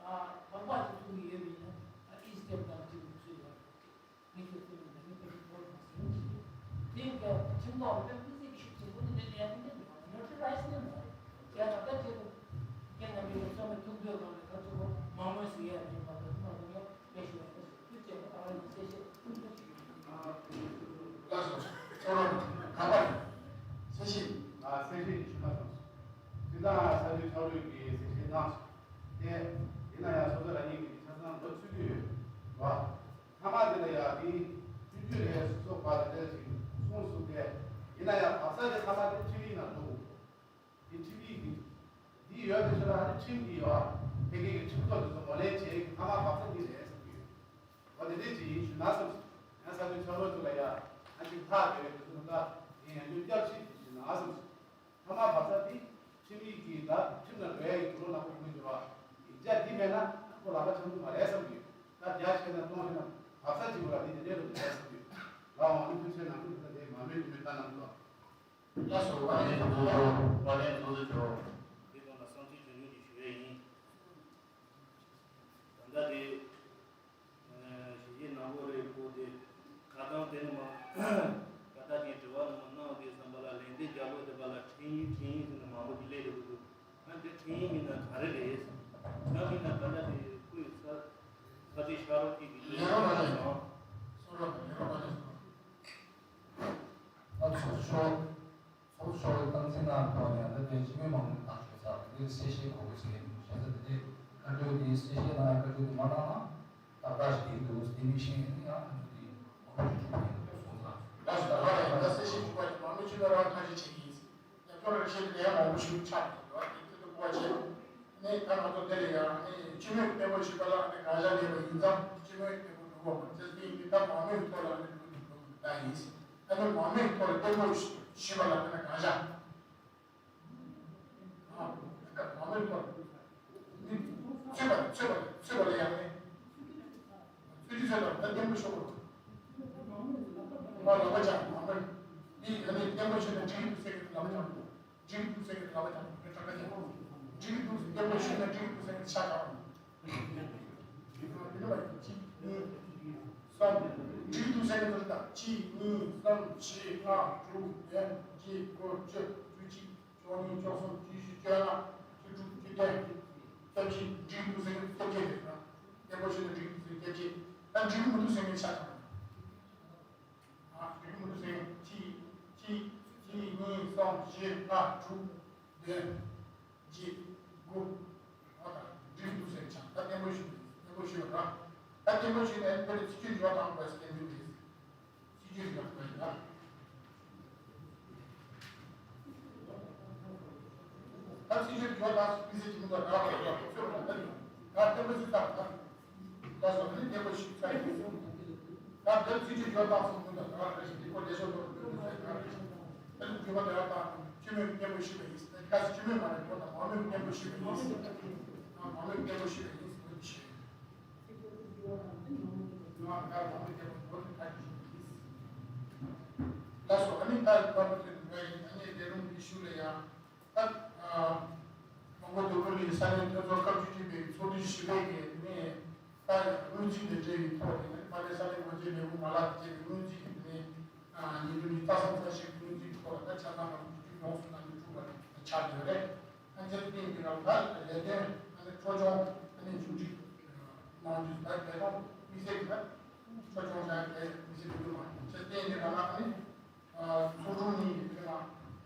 ཨ་དོགས་པ་ཅིག་བྱུང་གི་ཡོད་པ་ཡིན་ན་ཨ་ཨི་སི་ཊེམ་དང་ཅིག་ཚུད་ཡོད་རེད། དམིགས་བསལ་ཚུལ་ལ་མི་ཕན་ཚུན་དོགས་པ་ཟིན་གྱི་རེད། དེ་ག་ཁྲིམས་ཐོག་ལ་དམིགས་བསལ་གྱི་ཤུགས་ཆེན་པོ་ནི་ལེན་ཡ་དེ་འདྲ་མི་ཡོང་། ནོ་ཊ་རའི་ཛི་ནི་མ་རེད། བྱས་ཙང་ད་ཅིག་ཁྱེད་རྣམ་པའི་ཚོགས་མི་ཐུག་འདོད་གང་ལ་ཁ་ཐུག་མང་མོས་སུ་ཡ་མིན་པ་དང་ཐུག་མ་ཐུག་ཡ་ལས་ཞུ་བ་ཡིན། ཐུགས་རྗེ་ཆེ། ད་ང་ཡིན་གསལ་བཤད་ཐུང་ཐུང་ཞིག་ཡོད། ལགས་སོ། ཁོ་རང་ག་པར་གསལ་བཤད། ང་གསལ་བཤད་ཞུ་མ་སོང་། དེ་དང་ས་འཐུས་ཚོགས་གཙོས་ཀྱི་གསལ་བཤད་གནང་སོང་། དེ་ཡིན་ན་ཡང་སོ་སོ་རང་ཉིད་ཀྱི་ཆ་ཚང་ལོ་ཚུད་ཀྱི་ཡོད་བ། མཐའ་མ་དེ་ལ་ཡང་དེ་བཅུ་བཅུ་རེད་སོ་སོ་བ་རེད་ཅིག་གསུངས་སོང་སྟེ། ཡིན་ན་ཡང་བབས་ས་དེ་མཐའ་མ་དེ་ཁྲིམས་ཡིག་ནང་འདུག་དེ་ཁྲིམས་ཡིག་གི་འདི་ཡོད་པའི་ཕྱིར་ན་ཁྲིམས་ཀྱི་ཡོད་ཕ་གི་གི་ཁྲིམས་ཐོག་དེ་ཚོ་ངོས་ལེན་བྱེད་ཀྱི་མཐའ་མ་བབས་ས་འདི་རེད་བསམ་གྱི་ཡོད། འོ་དེ་འདྲས་ཅིག་ཡིན་ཞུ་ན་བསམ་སོང་། ཡང་ས་འཐུས་ཚོགས་གཙོ་ཚོ་ལ་ཡ་ཨ་ཅིག་ལྷག་དེ་བས་དེ་ཚོ་ད་ཡིན་ཡང་ཡོད་སྐྱབས་ཤིག་ཞུ་ན་བསམ་སོང་། མཐའ་མ་བབས་ས་དེ་ཁྲིམས་ཡིག་གི་ད་ཁྲིམས་ལ་འགྲོ་ཡ་ཡི་དུ་ལོ་ནག་པོ་ཡོང་གི་འདུག་བ། ཡིག་ཆ་འདི་མེད་ན་ཁོ་ལག་པ་འཆང་གི་མ་རེད་བསམ་གི་ཡོད། ད་ ད་བརྒྱ་བྱས་ན་སྟོང་བྱས་ན་བབས་ས་གཅིག་པུ་ལ་དེ་དེ་འདྲའི་ལོ་རྒྱུས་ཡོད་ས་རེད། ང་འོང་ནི་ཕུན་ཚོགས་ནང་ཁུལ་དུ་དེ་མ་མོས་ཀྱི་མེད་ལྟ་ན་འདུག་ལགས་སོ། བཀའ་དྲིན་ཐུགས་རྗེ་ཆེ། བཀའ་དྲིན་ཐུགས་རྗེ་ཆེ། འདི་སྒང་ལ་བསམ་ཚུལ་ཆུང་ཆུང་ཅིག་ཞུ་ཡས་ཡིན། ད་ལྟ་དེ། ཞིབ་ཀྱི་ནང་ལོགས་རེད་པོ་དེ། ཁ་སང་དེ་ནི་མ། ཁ་བརྡ་གི་དྲི་བ་ནང་གནང་དེ་བསམ་པ་ལ་ལན་འདེབས་རྒྱག་ལོ་དེ་པ་ལ་འཕྲིན་ཡིག་འཕྲིན་ཡིག་ཟེར་ནས་མང་པོ་ཅིག་སླེབས་རེད་པོ་འདུག་ཨ་དེ་འཕྲིན་ཡིག་མིན་ན་ག་རེ་རེད། ད་མིན་ན་ད་ལྟ་དེ་ཁོས་ས་ས་ཚིགས་ཤ་རོགས་ཀྱི་གི་ལན་རོགས་མ་ལས་སོང་། སོང་རོགས་དང་ལན་རོགས་མ་ལས་སོང་། ཨ་ཚོགས་གཙོ། ཚོགས་གཙོ་གི་སྟངས་འཛིན་གནང་ཐོག་ནས་ད་ལྟའི་སྤྱི་མོས་མང་མོས་བཏང་ཆོག་ས་འདིར་གསལ་བཤད་གོ་དགོས་ཟེར་གྱི་འདུག་བྱས་ཙང་དེ་འདྲའི་བཀའ་འཁྲོལ་འདི་གསལ་བཤད་གནང་ཡ་བཀའ་འཁྲོལ་འདི་མ་གནང་ན་ཏག་ཏག་ཞིག་འདུག་དེ་མིན་ཤེས་ཡིན་ན་ཡང་ང་ཚོ་འདི་ངོ་སྤྲོད་ཞུ་ཐུབ་མཁན་འདུག་གསུངས་ཙང་། ད་ཞིག་ད་ང་ལ་ཡང་ད་གསལ་བཤད་ཞུ་བ་ཡིན་མང་མོས་ཆུ་ལ་རང་ཐག་གཅོད་བྱེད་ཀྱི་ཡིན། ཡང་ཁྱོད་རང་བཤད་ལས་མང་པོ་ཞིག་ཆགས་ཡོད་དེ་ཚོ་གོ་བ་བྱེད། ནས་ད་ང་ཚོ་འདི་ལ་ཡང་ནས་སྤྱི་མོས་བསྟན་པ་ཞུས་པ་ལ་ནས་དགག་བྱ་མེད་པ་ཡིན་ཙང་སྤྱི་མོས་བསྟན་པ་འགྲུབ་པ་མ་ཟད་ཡིན་གྱི་ད་མང་མོས་ཐོག་ལ་ནས་འགྲུབ་འགྲུབ་ད་ཡིན། ཨ་ནི་མང་མོས་ཐོག་ལ་བསྟན་པ་ཞུས་པ་ལ་ནས་དགག་བྱ། ཨ་ནི་མང་མོས་ཐོག་ལ་ནི་ཚོད་པ་ཚོད་པ་ཚོད་པ་ལ་ཡང་ནས་ཚོད་ཀྱི་ཚོད་པ་ད་བསྟན་པ་ཞུ་དགོས། ང་ལག་པ་བྱ་མང་མོས་ནི་ཨ་ནི་བསྟན་པ་ཞུས་ན་འགྲིག་གི་འདུག་ཟེར་གྱི་ལག་པ་བྱ། འགྲིག་གི་འདུག་ཟེར་གྱི་ལབ་པ་དང་མི་ཁྲག་ཁ་ཅན། འགྲིག་གི་འདུག་ཟེར་བསྟན་པ་ཞུས་ན་འགྲིག་གི་འདུག་ཟེར་གྱི་ཆ་ག་རང་། འདི་ནི་བ་གཅིག་གཉིས་གསུམ། འགྲིག་གི་འདུག་ཟེར་གྱི་འདུག་ད་གཅིག་གཉིས་གསུམ་བཞི་ལྔ་དྲུག་བདུན་བརྒྱད་དགུ་བཅུ་བཅུ་གཅིག་བཅུ་གཉིས་བཅུ་གསུམ་བཅུ་བཞི་བཅུ་ལྔ་བཅུ་དྲུག་བཅུ་བདུན་བཅུ་བཞི། འགྲིག་གི་འདུག་ཟེར་གྱི་བཅོ་བརྒྱད་རེད་ད། བསྟན་པ་ཞུས་ན་འགྲིག་གི་འདུག་ཟེར་བཅོ་བརྒྱད། ད་འགྲིག་གི་མི་འདུག་ཟེར་གྱི་ཆ་ག་རང་། ཨ། རིགས་མི་འདུག་ཟེར་གཅིག་གཅིག་གཅིག་གཉིས་གསུམ་བཞི་ལྔ་དྲུག་བདུན་བརྒྱད་དགུ། ཨོ་ད་རིགས་མི་འདུག་ཟེར་ཆགས་ད་བསྟན་པ་ཞུ་བསྟན་པ་ཞུ་ར། ད་བསྟན་པ་ཞུ་ནས་དེ་ལ་ཚིག་བརྗོད་འཇོག་དང་བས་བསྟན་འདུག་རེད། ཚིག་བརྗོད་འཇོག་དགོས་ཡིན་ད། ད་ཚིག་བརྗོད་འཇོག་དང་མི་ཟེར་གྱི་མི་འདུག་ད་ར་ར་ཚོད་ར་ད་ནི་ད་བསྟན་པ་ཞུ་ད་ད། ད་སོ་ནི་བསྟན་པ་ཞུ་ཚར་ཡིན། ད་འདིར་ཚིག་བརྗོད་འཇོག་སྟངས་སུ་མི་འདུག་ད་རེ་ཞིག་འདི་ཁོ་ལས་ཤོར་དུ་འདུག་ཟེར་ད་རེ་ཞིག་འདིར་འཇུག་པ་དེ་ལ་ད་སྤྱི་མོས་བསྟན་པ་ཞུས་པ་ཡིན། ད་ཁ་སྤྱི་མོས་མ་རེད་ཁོ་ད་མང་མོས་བསྟན་པ་ཞུས་པ་ཡིན། ད་མང་མོས་བསྟན་པ་ཞུས་པ་ཡིན་ཟེར་འདི་ཞུས། ང་ད་མང་མོས་བསྟན་པ་འགྲོ་དུ་ཁ་ཅིག་ཞུས་པ་ཡིན། ད་སོ་ཨ་ནི་ད་བར་དུ་དེ་འགྲོ་ཡིན། ཨ་ནི་ལས་རུང་འདི་ཞུ་ལ་ཡང་། ད། མོན་གྷོ་འདོད་རྒུ་གླིང་ས་གནས་མཐུན་ཚོགས་སྐབས་བཅུ་གཅིག་པའི་ཚོགས་འདུ་ཞུ་བའི་གི་ནས་ད་དངུལ་རྩིས་དང་འབྲེལ་བའི་ཐོག་ནས་ཕ་ནས་ས་གནས་སྒོ་འབྱེད་ལས་ཁུངས་མ་ལག་དང་བཅས་པའི་དངུལ་རྩིས་ཀྱི་ནས་ཉིས་སྟོང་ཉི་ཤུ་རྩ་གསུམ་རྩ་བཞི་དངུལ་རྩིས་ཐོག་ད་ཆ་ཚང་ལ་བཅུ་གཅིག་ཡོངས་སུ་ལ་ནས་གྲུབ་པ་ཆགས་ཡོད་རེད། ཨ་ནི་དེ་ཡིན་དུས་ད་ལས་དོན་ཨ་ནི་འཕྲོ་སྦྱོང་ཨ་ནི་མཇུག་སྒྲིལ་གནང་དུས་ད་ལས་དོན་དམིགས་བསལ་གྱི་ད་འཕྲོ་སྦྱོང་བྱ་ཡག་དེ་དམིགས་བསལ་དུ་ཡོད་མ་རེད། དེ་ཡིན་དུས་ད་ལ་ཨ་ནི་ཚོགས་དྲུང་གཉིས་ཀྱི་དེ་ལ།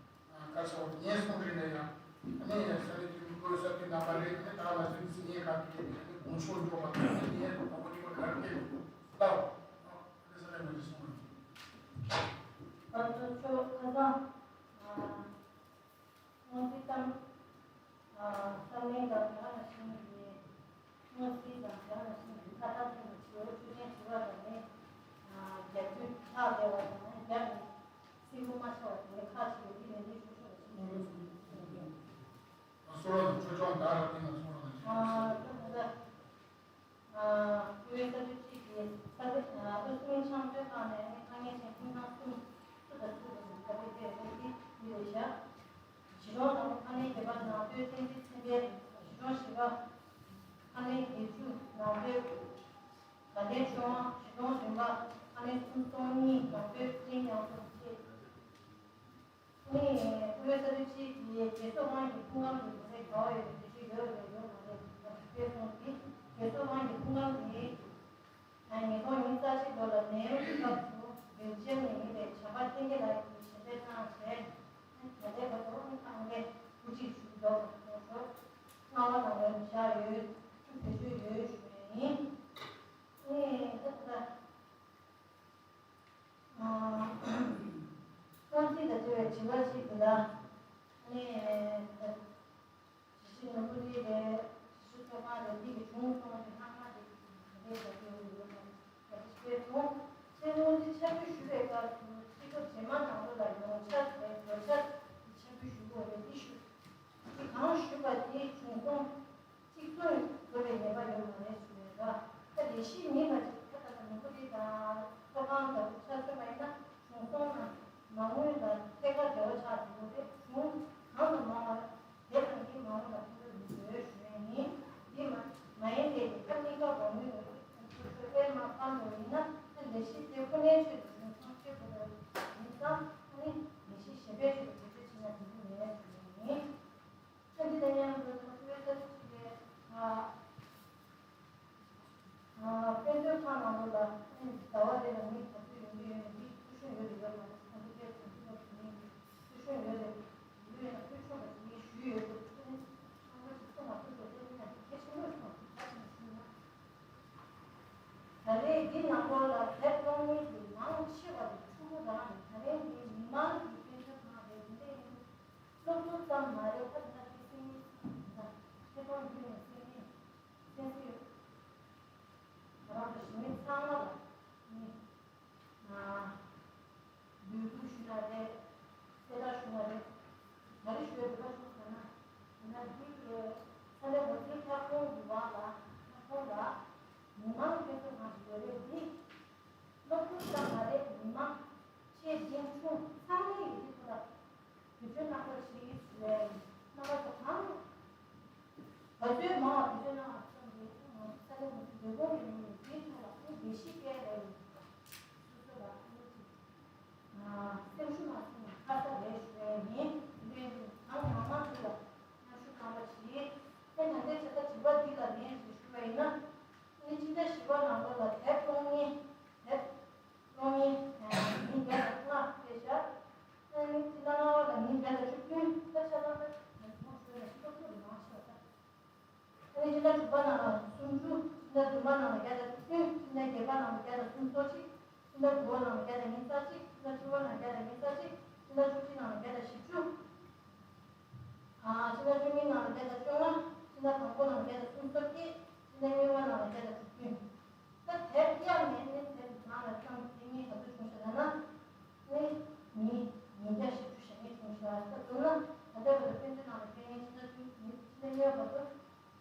ག་སོ་ངས་གསུང་རིགས་ལ་ཡང་ཨ་ནི་ཡང་ས་གནས་དེ་མི་བཀོལ་ས་དེ་རྣམ་པ་རེད། ཨ་ནི་ད་ལ་སེམས་སུ་ངས་ག་དེ་ངས་དགོངས་ཞུ་འཇོག་པ་དང་ངས་དགོངས་པ་དེ་ག་རེ་སྐྱེས་ལྟ་བ་ཨ་ནི་ས་གནས་མ་ཞིག་གསུང་རིགས། ད་ཚོ་ཁ་སང་སྔོན་རྩིས་གཏམ། ས་གནས་དང་རྒྱ་ནག་ཤིང་གི་སྔོན་རྩིས་དང་རྒྱ་ནག་ཤིང་གི་ཁ་བཏགས་ཐེངས་ཀྱི་བྱེའུ་ཆུ་ཆེན་བྱི་བ་དང་ནི་རྒྱ་བདུད་ལྷག་བསྡད་པ་དང་རྒྱ་ནི་སྲིན་པོ་མ་ཆགས་པ་དེ་ཁ་ཆེ་བའི་ལས་འདི་ཤོག་ཤོག་ལ་ཤིང་གི་ལུགས་སུ་གསུངས་ཡོད། སོ་ར་དང་ཆོས་སྐྱོང་བདག་ལ་བརྟེན་ལ་སོ་ར་དང་ཤིང་གི་ཨ་ད་ད་ད། དབུས་སྟོད་ཆེན་གྱི་ས་གནས་ཨུ་སུ་མིན་ཆང་མཐོའི་ཁང་ནས་ཨ་ནི་དཀའ་ངལ་ཅན་ཁྱིམ་ཚང་གསུམ་སུ་དང་སུ་དང་ཁ་གཏད་དེ་ཨ་ནི་འདི་རེད་བཞག་གཞིས་གྲོང་དང་པོ་ཁ་ལེན་བརྒྱད་པ་ནང་སྟོད་བསྟན་འཛིན་ཚེ་འཕེལ། གཞིས་གྲོང་བཞི་པ་ཁ་ལེན་བརྒྱད་ཅུ་ནང་སྟོད་དགའ་ལྡན་ཆོས་དབང། གཞིས་གྲོང་བདུན་པ་ཁ་ལེན་སུམ་སྟོང་གཉིས་ནང་སྟོད་ཀུན་མཁྱེན་ཉང་གསུམ་བཅས། ཨ་ནི་དབུས་ས་ཁུལ་གཅིག་གི་རྒྱལ་ཚབ་དབང་གི་ཕུང་ཁམས་ཀྱི་དགོས་ས་ག་བ་ཡོད་པའི་འགྲེལ་བརྗོད་ཡོད་རེད་ཡོད་མ་རེད་ལ་དེ་སྐད་གསུངས་ཏེ། རྒྱལ་ཚབ་དབང་གི་ཕུང་ཁམས་དེ་ཉིས་སྟོང་ཉི་ཤུ་རྩ་གཅིག་ལོ་ལ་ནད་ཡམས་ཀྱི་སྐབས་སུ་སྦེལ་ཇམ་ནས་ཡིན་པའི་བྱམས་པ་བསྟན་རྒྱས་ལགས་ཀྱིས་ཞལ་འདེབས་གནང་བྱས། ད་ལྟའི་བར་དུ་ཁང་པའི་དབུ་ཁྲིད་ཞུ་མདོག་དང་ཁོང་ཁྲོ་སྣང་བ་ལ་ལན་བཞག་ཡོད། ཐུགས་བེད་སྤྱོད་ཡོད་ཞུ་ཡས་ཡིན། ཨེ་ད་ད། སྔོན་རྩིས་དང་འབྲེལ་བའི་དྲི་བ་ཞིག་འདི་ལ། ནས། ཞི་ཞི་ནོར་བུ་ལི་རེད། ཞི་ཞི་ཚོགས་ཁང་རེད། འདི་གི་གཞུང་སོང་བའི་ལྷག་མ་རེད། ག་རེ་བྱ་རྒྱུ་ཡོད་མེད་ལ་ཡ་གི་སྤེལ་སོང་། ཚེ་སྔོན་རྩིས་ཆ་འཇོག་ཞུ་བའི་སྐབས་སུ་རྩིས་ཁྲ་རྗེས་མ་ནང་ལོགས་ལ་ཡོངས་ཁྱབ་རེད། བགོ་བཤའ་ཆ་འཇོག་ཞུ་དགོས་རེད། འདི་ཞུ། འདི་གང་ཞུས་པ་དེ་བྱུང་སོང་། གཅིག་མཚུངས་དགོས་པའི་ངེས་པ་ཡོད་མ་རེད་ཞུ་ཡས་ལ། ད་དེ་ ལས་གཞི་ཉིན་ལ་ཅིག་ད་ལྟ་ནོར་བུ་རི་དང་ཚོགས་ཁང་ལྟ་བུ་ཆ་མཚོན་པ་ཡིན་ན་གཞུང་སྲུང་དང་མ་དངུལ་དང་ཐད་ཀར་འབྲེལ་བ་ཆགས་འདུག་རེད། གཞུང་གང་དང་མང་བ་དེ་ཙམ་གྱིས་མ་འོངས་ལ་ཕན་ཐོགས་ཡོང་དགོས་ཞུ་ཡས་ཡིན། འདི་མ་མ་ཡིན་ཏེ་ཁ་གཉིས་ཀ་གོང་མོས་ཁོ་ཚོ་ཨེ་མ་སྤང་དགོས་ཡིན་ན་ལས་གཞི་དེ་ཁོ་ནའི་ཆེད་དུ་གཞུང་སྲུང་བྱེད་དགོས་པ་ཡིན་ཙང་ཨ་ནི་ལས་གཞི་གཞན་པའི་ཆེད་དུ་བེད་སྤྱོད་བྱེད་ན་འགྲིག་གི་མེད་ཞུ་ཡས་ཡིན། ཁྱོད་འདི་ལ་མཉམ་དུ་ང་ཚོའི་ས་ཆ་ཞིག་ལས་ང་ཨ་དཔེ་མཛོད་ཁང་ནང་ལོགས་ལ་ཨ་ནི་ཟླ་བ་རེ་ལ་མི་ག་ཚོད་ཡོང་གི་ཡོད་མེད་འདི་ཐུགས་ཤོམ་ཡོད་རེད་ཡོད་མ་རེད། ཁམ་བུ་ཅར་དང་ཐུགས་ལ་དུ་ནི་ཐུགས་ཤོམ་ཡོད་རེད། ཡོད་ན་ཐུགས་ཤོམ་པ་ཞིག་ངས་ཞུས་ཡོད་འདུག་ཨ་ནི་ཁམ་བུ་ཅར་ཐུགས་མ་ཐུགས་པ་དེ་ནི་ཡང་གལ་ཆེན་པོ་ཞིག་མ་རེད། ད་ཞིག་ཞུས་ན། ད་རེས་འདི་ནང་ལོགས་ལ་དེབ་ཀློག་མཁན་གྱི་མང་ཆེ་བ་དེ་ཕྲུ་གུ་རང་རེད། ད་རེས་འདི་མི་མང་གི་དཔེ་མཛོད་ཁང་རེད། འདི་འདྲ་ཡིན་སློབ་ཕྲུག་ཙམ་མ་རེད། ད་ལྟ་དེ་སེམས་ཉིད་ཚང་ད་ཆེ་མཐོང་བརྒྱུད་ནས་སེམས་ཉིད་སེམས་སྲིད་ང་རང་ཚོ་གཞིས་མི་ཚང་མ་ལ་ནི་འབོད་སྐུལ་ཞུ་ན་རེད། གསལ་བསྒྲགས་ཞུ་ན་རེད། ག་རེ་ཞུ་ཡ་འདུག་ག་ཞུ་ཟེར་ན། ཡིན་ན་འདི་གི་ས་གནས་འགོ་འཛིན་ལྷག་དོན་གྱི་འོག་ལ་ལྷག་དོན་ལ་མི་མང་དཔེ་མཛོད་ཁང་ཞིག་ཡོད་རེད། འདི་སློབ་ཕྲུག་ཙམ་མ་རེད། མི་མང་ཆེ་འབྲིང་ཆུང་ཚང་མས་ཡོད་ཀྱི་འདུག་ལ། བེད་སྤྱོད་གནང་རོགས་ཞེས་ཞུ་བའི་རྣམ་པ་ཚོ་གང་ག་ཚོད་མང་བ་བེད་སྤྱོད་གནང་བ་ཙམ་གྱིས་ང་ཚོ་ས་གནས་ང་ཚོའི་ལས་ཁུངས་ཀྱི་ངོས་ནས་འདིའི་ཐོག་ལ་ཨ་ནི་ལས་གཞི་སྤེལ་རེད། སོ་སོ་ལ་ཨ་ནི་ཅིག་སེམས་ཤུགས་མ་སོང་ན་ཁ་ཚ་རེད་ཞུ་བའི་ཡིན། དེ་འདྲའི་གང་མང་མང་ཅིག་ལ་མཉམ་ཞུགས་གནང་རོགས་ཞེས། ཨ་ནི་ད་ལྟའི་ཆ་ཚང་དྲི་བ་འདི་ལ་ལན་ཞིག་ཞུ་བ་ཡིན་ན། ཨ་ནི་སྤྱི་ཟླ་བཞི་པ་ནང་ལོགས་ལ་དེབ་ཀློག་མཁན་དེབ་ཀློག་མཁན་མི་བརྒྱ་དང་ལྔ་སྤེལ་བཞག་ཨ་ནི་སྤྱི་ཟླ་ལྔ་པ་ལ་མི་བརྒྱ་དང་བཅུ་བདུན། ད་ཆ་ཚང་ད་ང་ཚོ་ཚོ་ནས་སློབ་ཕྲུག་མང་ཆེ་བ་ད། ཨ་ནི་སྤྱི་ཟླ་དྲུག་པ་ནང་ལ་སུམ་ཅུ། སྤྱི་ཟླ་བདུན་པ་ནང་ལ་བརྒྱ་དང་བཅུ་བདུན། སྤྱི་ཟླ་བརྒྱད་པ་ནང་ལ་བརྒྱ་དང་སུམ་ཅུ་སོ་གཅིག་སྤྱི་ཟླ་དགུ་པ་ནང་ལ་བརྒྱ་དང་ཉི་ཤུ་རྩ་གཅིག་སྤྱི་ཟླ་བཅུ་པ་ནང་ལ་བརྒྱ་དང་ཉི་ཤུ་རྩ་གཅིག་སྤྱི་ཟླ་བཅུ་གཅིག་ནང་ལ་བརྒྱ་དང་བཞི་བཅུ། ཨ་སྤྱི་ཟླ་བཅུ་གཉིས་ནང་ལ་བརྒྱ་དང་བཅོ་ལྔ། སྤྱི་ཟླ་དང་པོ་ནང་ལ་བརྒྱ་དང་སུམ་ཅུ་སོ་བརྒྱད། སྤྱི་ཟླ་གཉིས་པ་ནང་ལ་བརྒྱ་དང་དྲུག་བདུན། ད་དེབ་གཡར་ནས་ནི་དེབ་ནང་ལ་བཀྲམ་དེ་གཉིས་ག་ཚོད་བྱུང་ཤག་ལབ་ན། ནི་ཉིས་ཉིས་བརྒྱ་བཞི་བཅུ་ཞེ་གཉིས་བྱུང་ཤག་ད་དུང་ན་ད་ལྟ་བར་དུ་དཔེ་མཛོད་ནང་ལ་ཕེབས་མཁན་སྤྱི་ཟླ་བཅུ་ཉིས་སྤྱི་ཟླ་གཉིས་པ་བར་དུ་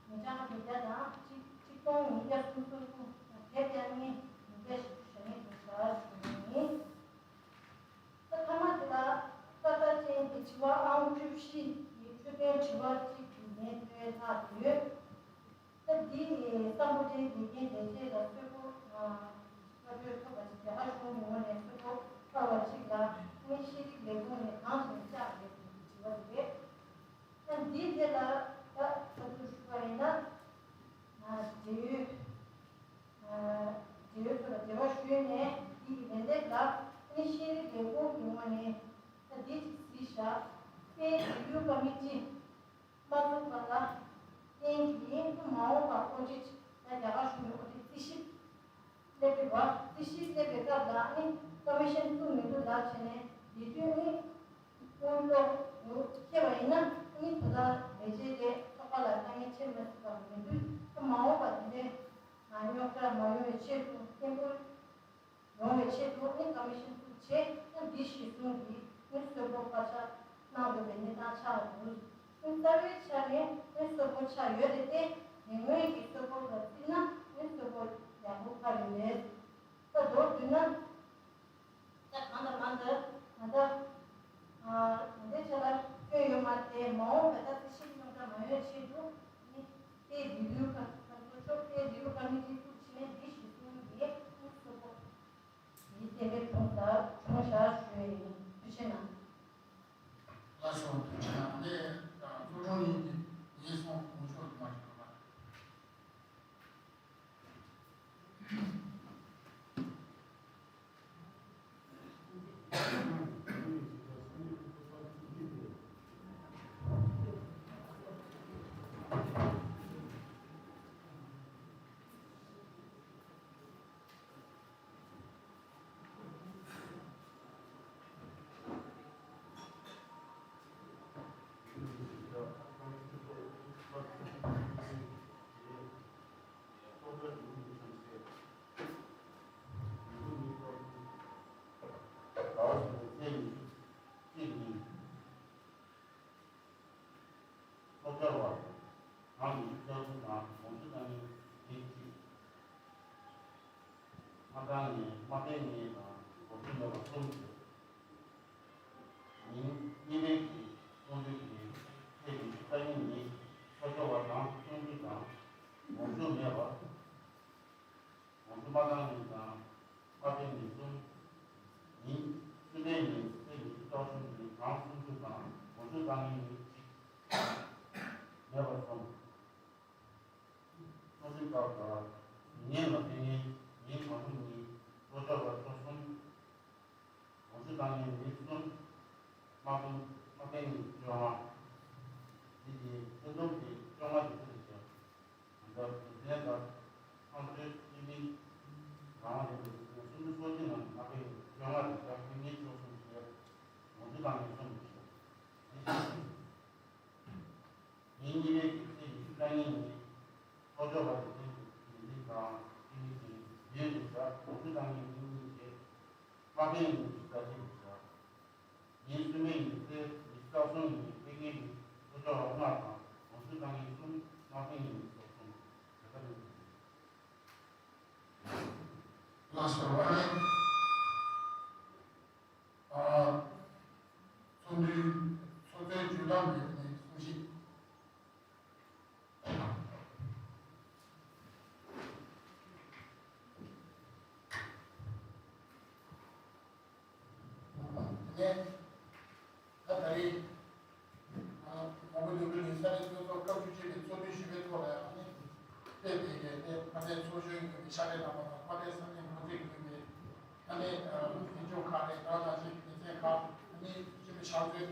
ཉིས་སྟོང་ཉིས་བརྒྱ་དང་གཅིག་གཅིག་སྟོང་ཉིས་བརྒྱ་སུམ་ཅུ་སོ་གསུམ། དེབ་གཡར་མཁན་ཉིས་བརྒྱ་བཞི་བཅུ་ཞེ་གཉིས་བྱུང་ཤག་ཞུ་ཡིན། ད་ཐ་མ་དེ་ལ་ལྟ་ལྟ་ཅན་གྱི་དྲི་བ་ཨང་བཅུ་བཞི་ཡི་འཕྲོད་བསྟེན་དྲི་བ་གཅིག་གི་ལན་སྤྲོད་ཐག་ཆོད་ཡོད། ད་འདི་ནི་སམ་བྷོ་ཊའི་དགེ་རྒན་ལས་བྱེད་ལ་གསོལ་པོ་བཀའ་འཁྲོལ་ཐོབ་པ་ཅིག་རྒྱ་གར་གཞུང་གི་ངོས་ནས་གསོལ་པོ་བཀའ་བ་ཅིག་ལ་ནི་ཤེས་རིག་ལས་ཁུངས་ནས་གང་བྱས་ནས་བཅག་རེད་ཟེར་གྱི་དྲི་བ་དེ་རེད། ད་འདིའི་ཐད་ལ་ད་ཁ་ཐུག་ཞུ་བ་ཡིན་ན། འབྲེལ་ཡོད་འབྲེལ་ཡོད་ཚོ་ལ་འབྲེལ་བ་ཞུས་ནས་འདི་ཡི་ལན་འདེབས་ལ་ནི་ཤེས་རིག་ལས་ཁུངས་ཀྱི་ངོས་ནས་ད་འདི་ཅིག་གཟིགས་བཞག་དཔལ་འབྲེལ་ཡོད་ཀ་མི་ཊི། མ་ཐུག་པ་ལ་རྐྱེན་གྱིས་མ་འོངས་པར་ཨོ་ཌིཊ་ད་རྒྱ་གར་གཞུང་གི་ཨོ་ཌིཊ་རྩིས་ཞིབ་སླེབས་པའི་བར་རྩིས་ཞིབ་སླེབས་པའི་སྐབས་ལ་ནི་ཀོ་མི་ཤན་བཙུགས་མི་འདུག་ལབ་བྱས་ནས་དེ་དུས་ནི་དངུལ་ལོག་འདུག་ཤེས་པ་ཡིན་ན་ནི་དོ་བདག་ལས་བྱེད་དེ་ཚོགས་པ་ལ་དཀའ་ངལ་འཕྲད་མ་སྲིད་པ་མི་འདུག་མ་འོངས་པ་དེ་འདྲའི་རྙོག་དྲ་མ་ཡོང་བའི་ཆེད་དུ་སྐད་འབོད། ཡོང་བའི་ཆེད་དུ་ནི་ཀོ་མི་ཤན་བཙུགས་བྱས་ནི་འདི་གཞིར་བཟུང་གིས་ནི་གསོལ་པོ་བཀའ་ཤག་གནང་དགོས་པའི་གནས་སྟངས་ཆགས་འདུག་ནི་རྩ་བའི་ཆ་ནས་ནི་གསོལ་པོ་ཆགས་ཡོད་རེད་དེ། དེ་སྔོན་གྱི་གསོལ་པོ་ལ་བརྩིས་ན་ནི་གསོལ་པོ་ཡག་པོ་ཕར་ཡོད་རེད། ད་མདོར་བསྡུས་ན། ད་གང་དང་མང་དུ་ད་ལྟ་ད་ལྟའི་ཆ་ལ་ཐོན་ཡོད་མ་རེད་དེ། མ་འོངས་པའི་ད་རྩིས་ཞིབ་རྙོག་དྲ་མ་ཡོང་ཆེད་དུ་ནི་དཔལ་འབྲེལ་ཡོད་ཀ་ད་ཚོ་ཆོག་དཔལ་འབྲེལ་ཡོད་ཀ་མི་ཊི་བཙུགས་བྱས་ནས་འདི་གཞི་བཟུང་གིས་ནི་གསོལ་པོ། ཡིད་བརྟན་པའི་དྲུང་ཟ་དྲུང་བཞག་ཞུ་ཡས་ཡིན། ཐུགས་རྗེ་གནང་། ལགས་སོ། ཐུགས་རྗེ་གནང་། ངས་གཙོ་སྐྱོང་ཡིན་ཏེ་ངས་སོང་གོང་ཆོག་ཏུ་མ་ཞུ་བ། དམག་དྲངས་ནས་དམག་འཐེན་ནས་དང་འགོག་རྒྱུ་མེད་པ་གསུམ་བྱས། ཉིན་གཉིས་པའི་གི་གསུང་ཆོས་ཀྱི་ཚེས་ཉི་ཤུ་རྩ་གཉིས་ཉིན་ལྷོ་ཕྱོགས་པ་དང་གསུང་ཆོས་དང་འགོག་རྒྱུ་མེད་པ། འགོག་རྒྱུ་དམག་དྲངས་ནས་དང་དམག་འཐེན་ནས་གསུམ། ཉིན་གསུམ་པའི་ཉིན་ཚེས་ཉི་ཤུ་རྩ་གསུམ་ཉིན་གང་གསུང་ཆོས་དང་འགོག་རྒྱུ་བཏང་མཁན་ཉིན་གཅིག་མེད་པར་སོང་། གསུང་ཆོས་སྐབས་ལ་ཉིན་ལ་ཕན་ངེས་ཉིན་གང་འཁྲུག་གཉིས། ལྷོ་ཕྱོགས་པ་ཕྱོགས་གསུམ། འགོག་རྒྱུ་བཏང་མཁན་མི་གསུམ། དམག་དཔུང་དམག་འཐེན་གྱི་བཅོ་ལྔ། འདི་ཡི་ཚེ་དུམ་གྱི་བཅོ་ལྔ་དེ་ཚོ་རེད་ཟེར། ང་ཚོ་དེ་ཚན་དང་ཚང་ཚོའི་སྤྱི་མི་རང་དབང་ལྡན་པའི་སུམ་ཅུ་སོ་གཅིག་ནང་དམག་འཐེན་གྱི་བཅོ་ལྔ་རེད་ཟེར། ཕན་ངེས་ཕྱོགས་གསུམ་བྱས། འགོག་རྒྱུ་བཏང་མཁན་གསུམ་རེད་ཟེར། ཉིན་གཉིས་པའི་གི་ཚེས་ཉི་ཤུ་རྩ་གཉིས་ཉིན། ལྷོ་ཕྱོགས་པ་དེ་ཚོའི་གི་ལས་རིགས་དང་ཁྲིམས་ཀྱི་ཡུལ་དུ་བཞག་འགོག་རྒྱུ་བཏང་མཁན་ཉིན་གཉིས་བྱས། དམག་འཐེན་ཉིན་གྱི་རྩ་ཆེན་དུ་བཞག་ཉིན་གསུམ་པའི་ཉིན་ཚེས་ཉི་ཤུ་རྩ་གསུམ་ཉིན་ཕན་ངེས་ཀྱི་ལྷོ་ཕྱོགས་པ་ལྔ་དང་འགོག་རྒྱུ་བཏང་མཁན་གསུམ། དམག་འཐེན་ཉིན་ཚོགས་གསུམ། དེ་ལྟར་ཡིན། ལགས་སོ། ཨ་ནི། ཨ། ཚོགས་འདུའི་ཚོགས་གཙོའི་བརྗོད་གཏམ་ཡོད་ནས་གསུང་བཤད། དེ་ནས་ད་ད་རེས་མོན་གྷོ་འདོད་རྒུ་གླིང་ས་གནས་སྤྱི་ཚོགས་སྐབས་བཅུ་གཅིག་པའི་ཚོགས་འདུ་ཞུ་བའི་ཐོག་ལ་ཡང་ནི་དཔེ་དེ་གའི་ནས་ཕ་མའི་ཚོགས་གཞོན་ཡོད་པའི་ཤ་ཁྲག་རྣམ་པ་དང་ཕ་མའི་ས་གནས་འགོ་ཁྲིད་ཡོད་པའི་ཨ་ནི་ཨ་ལུག་འཛིན་སྐྱོང་ཁག་རེད། ད་ནང་བཞིན་སྡེ་ཚན་ཁག་ཨ་ནི་སྤྱི་མི་ཕྱག་མཛོད་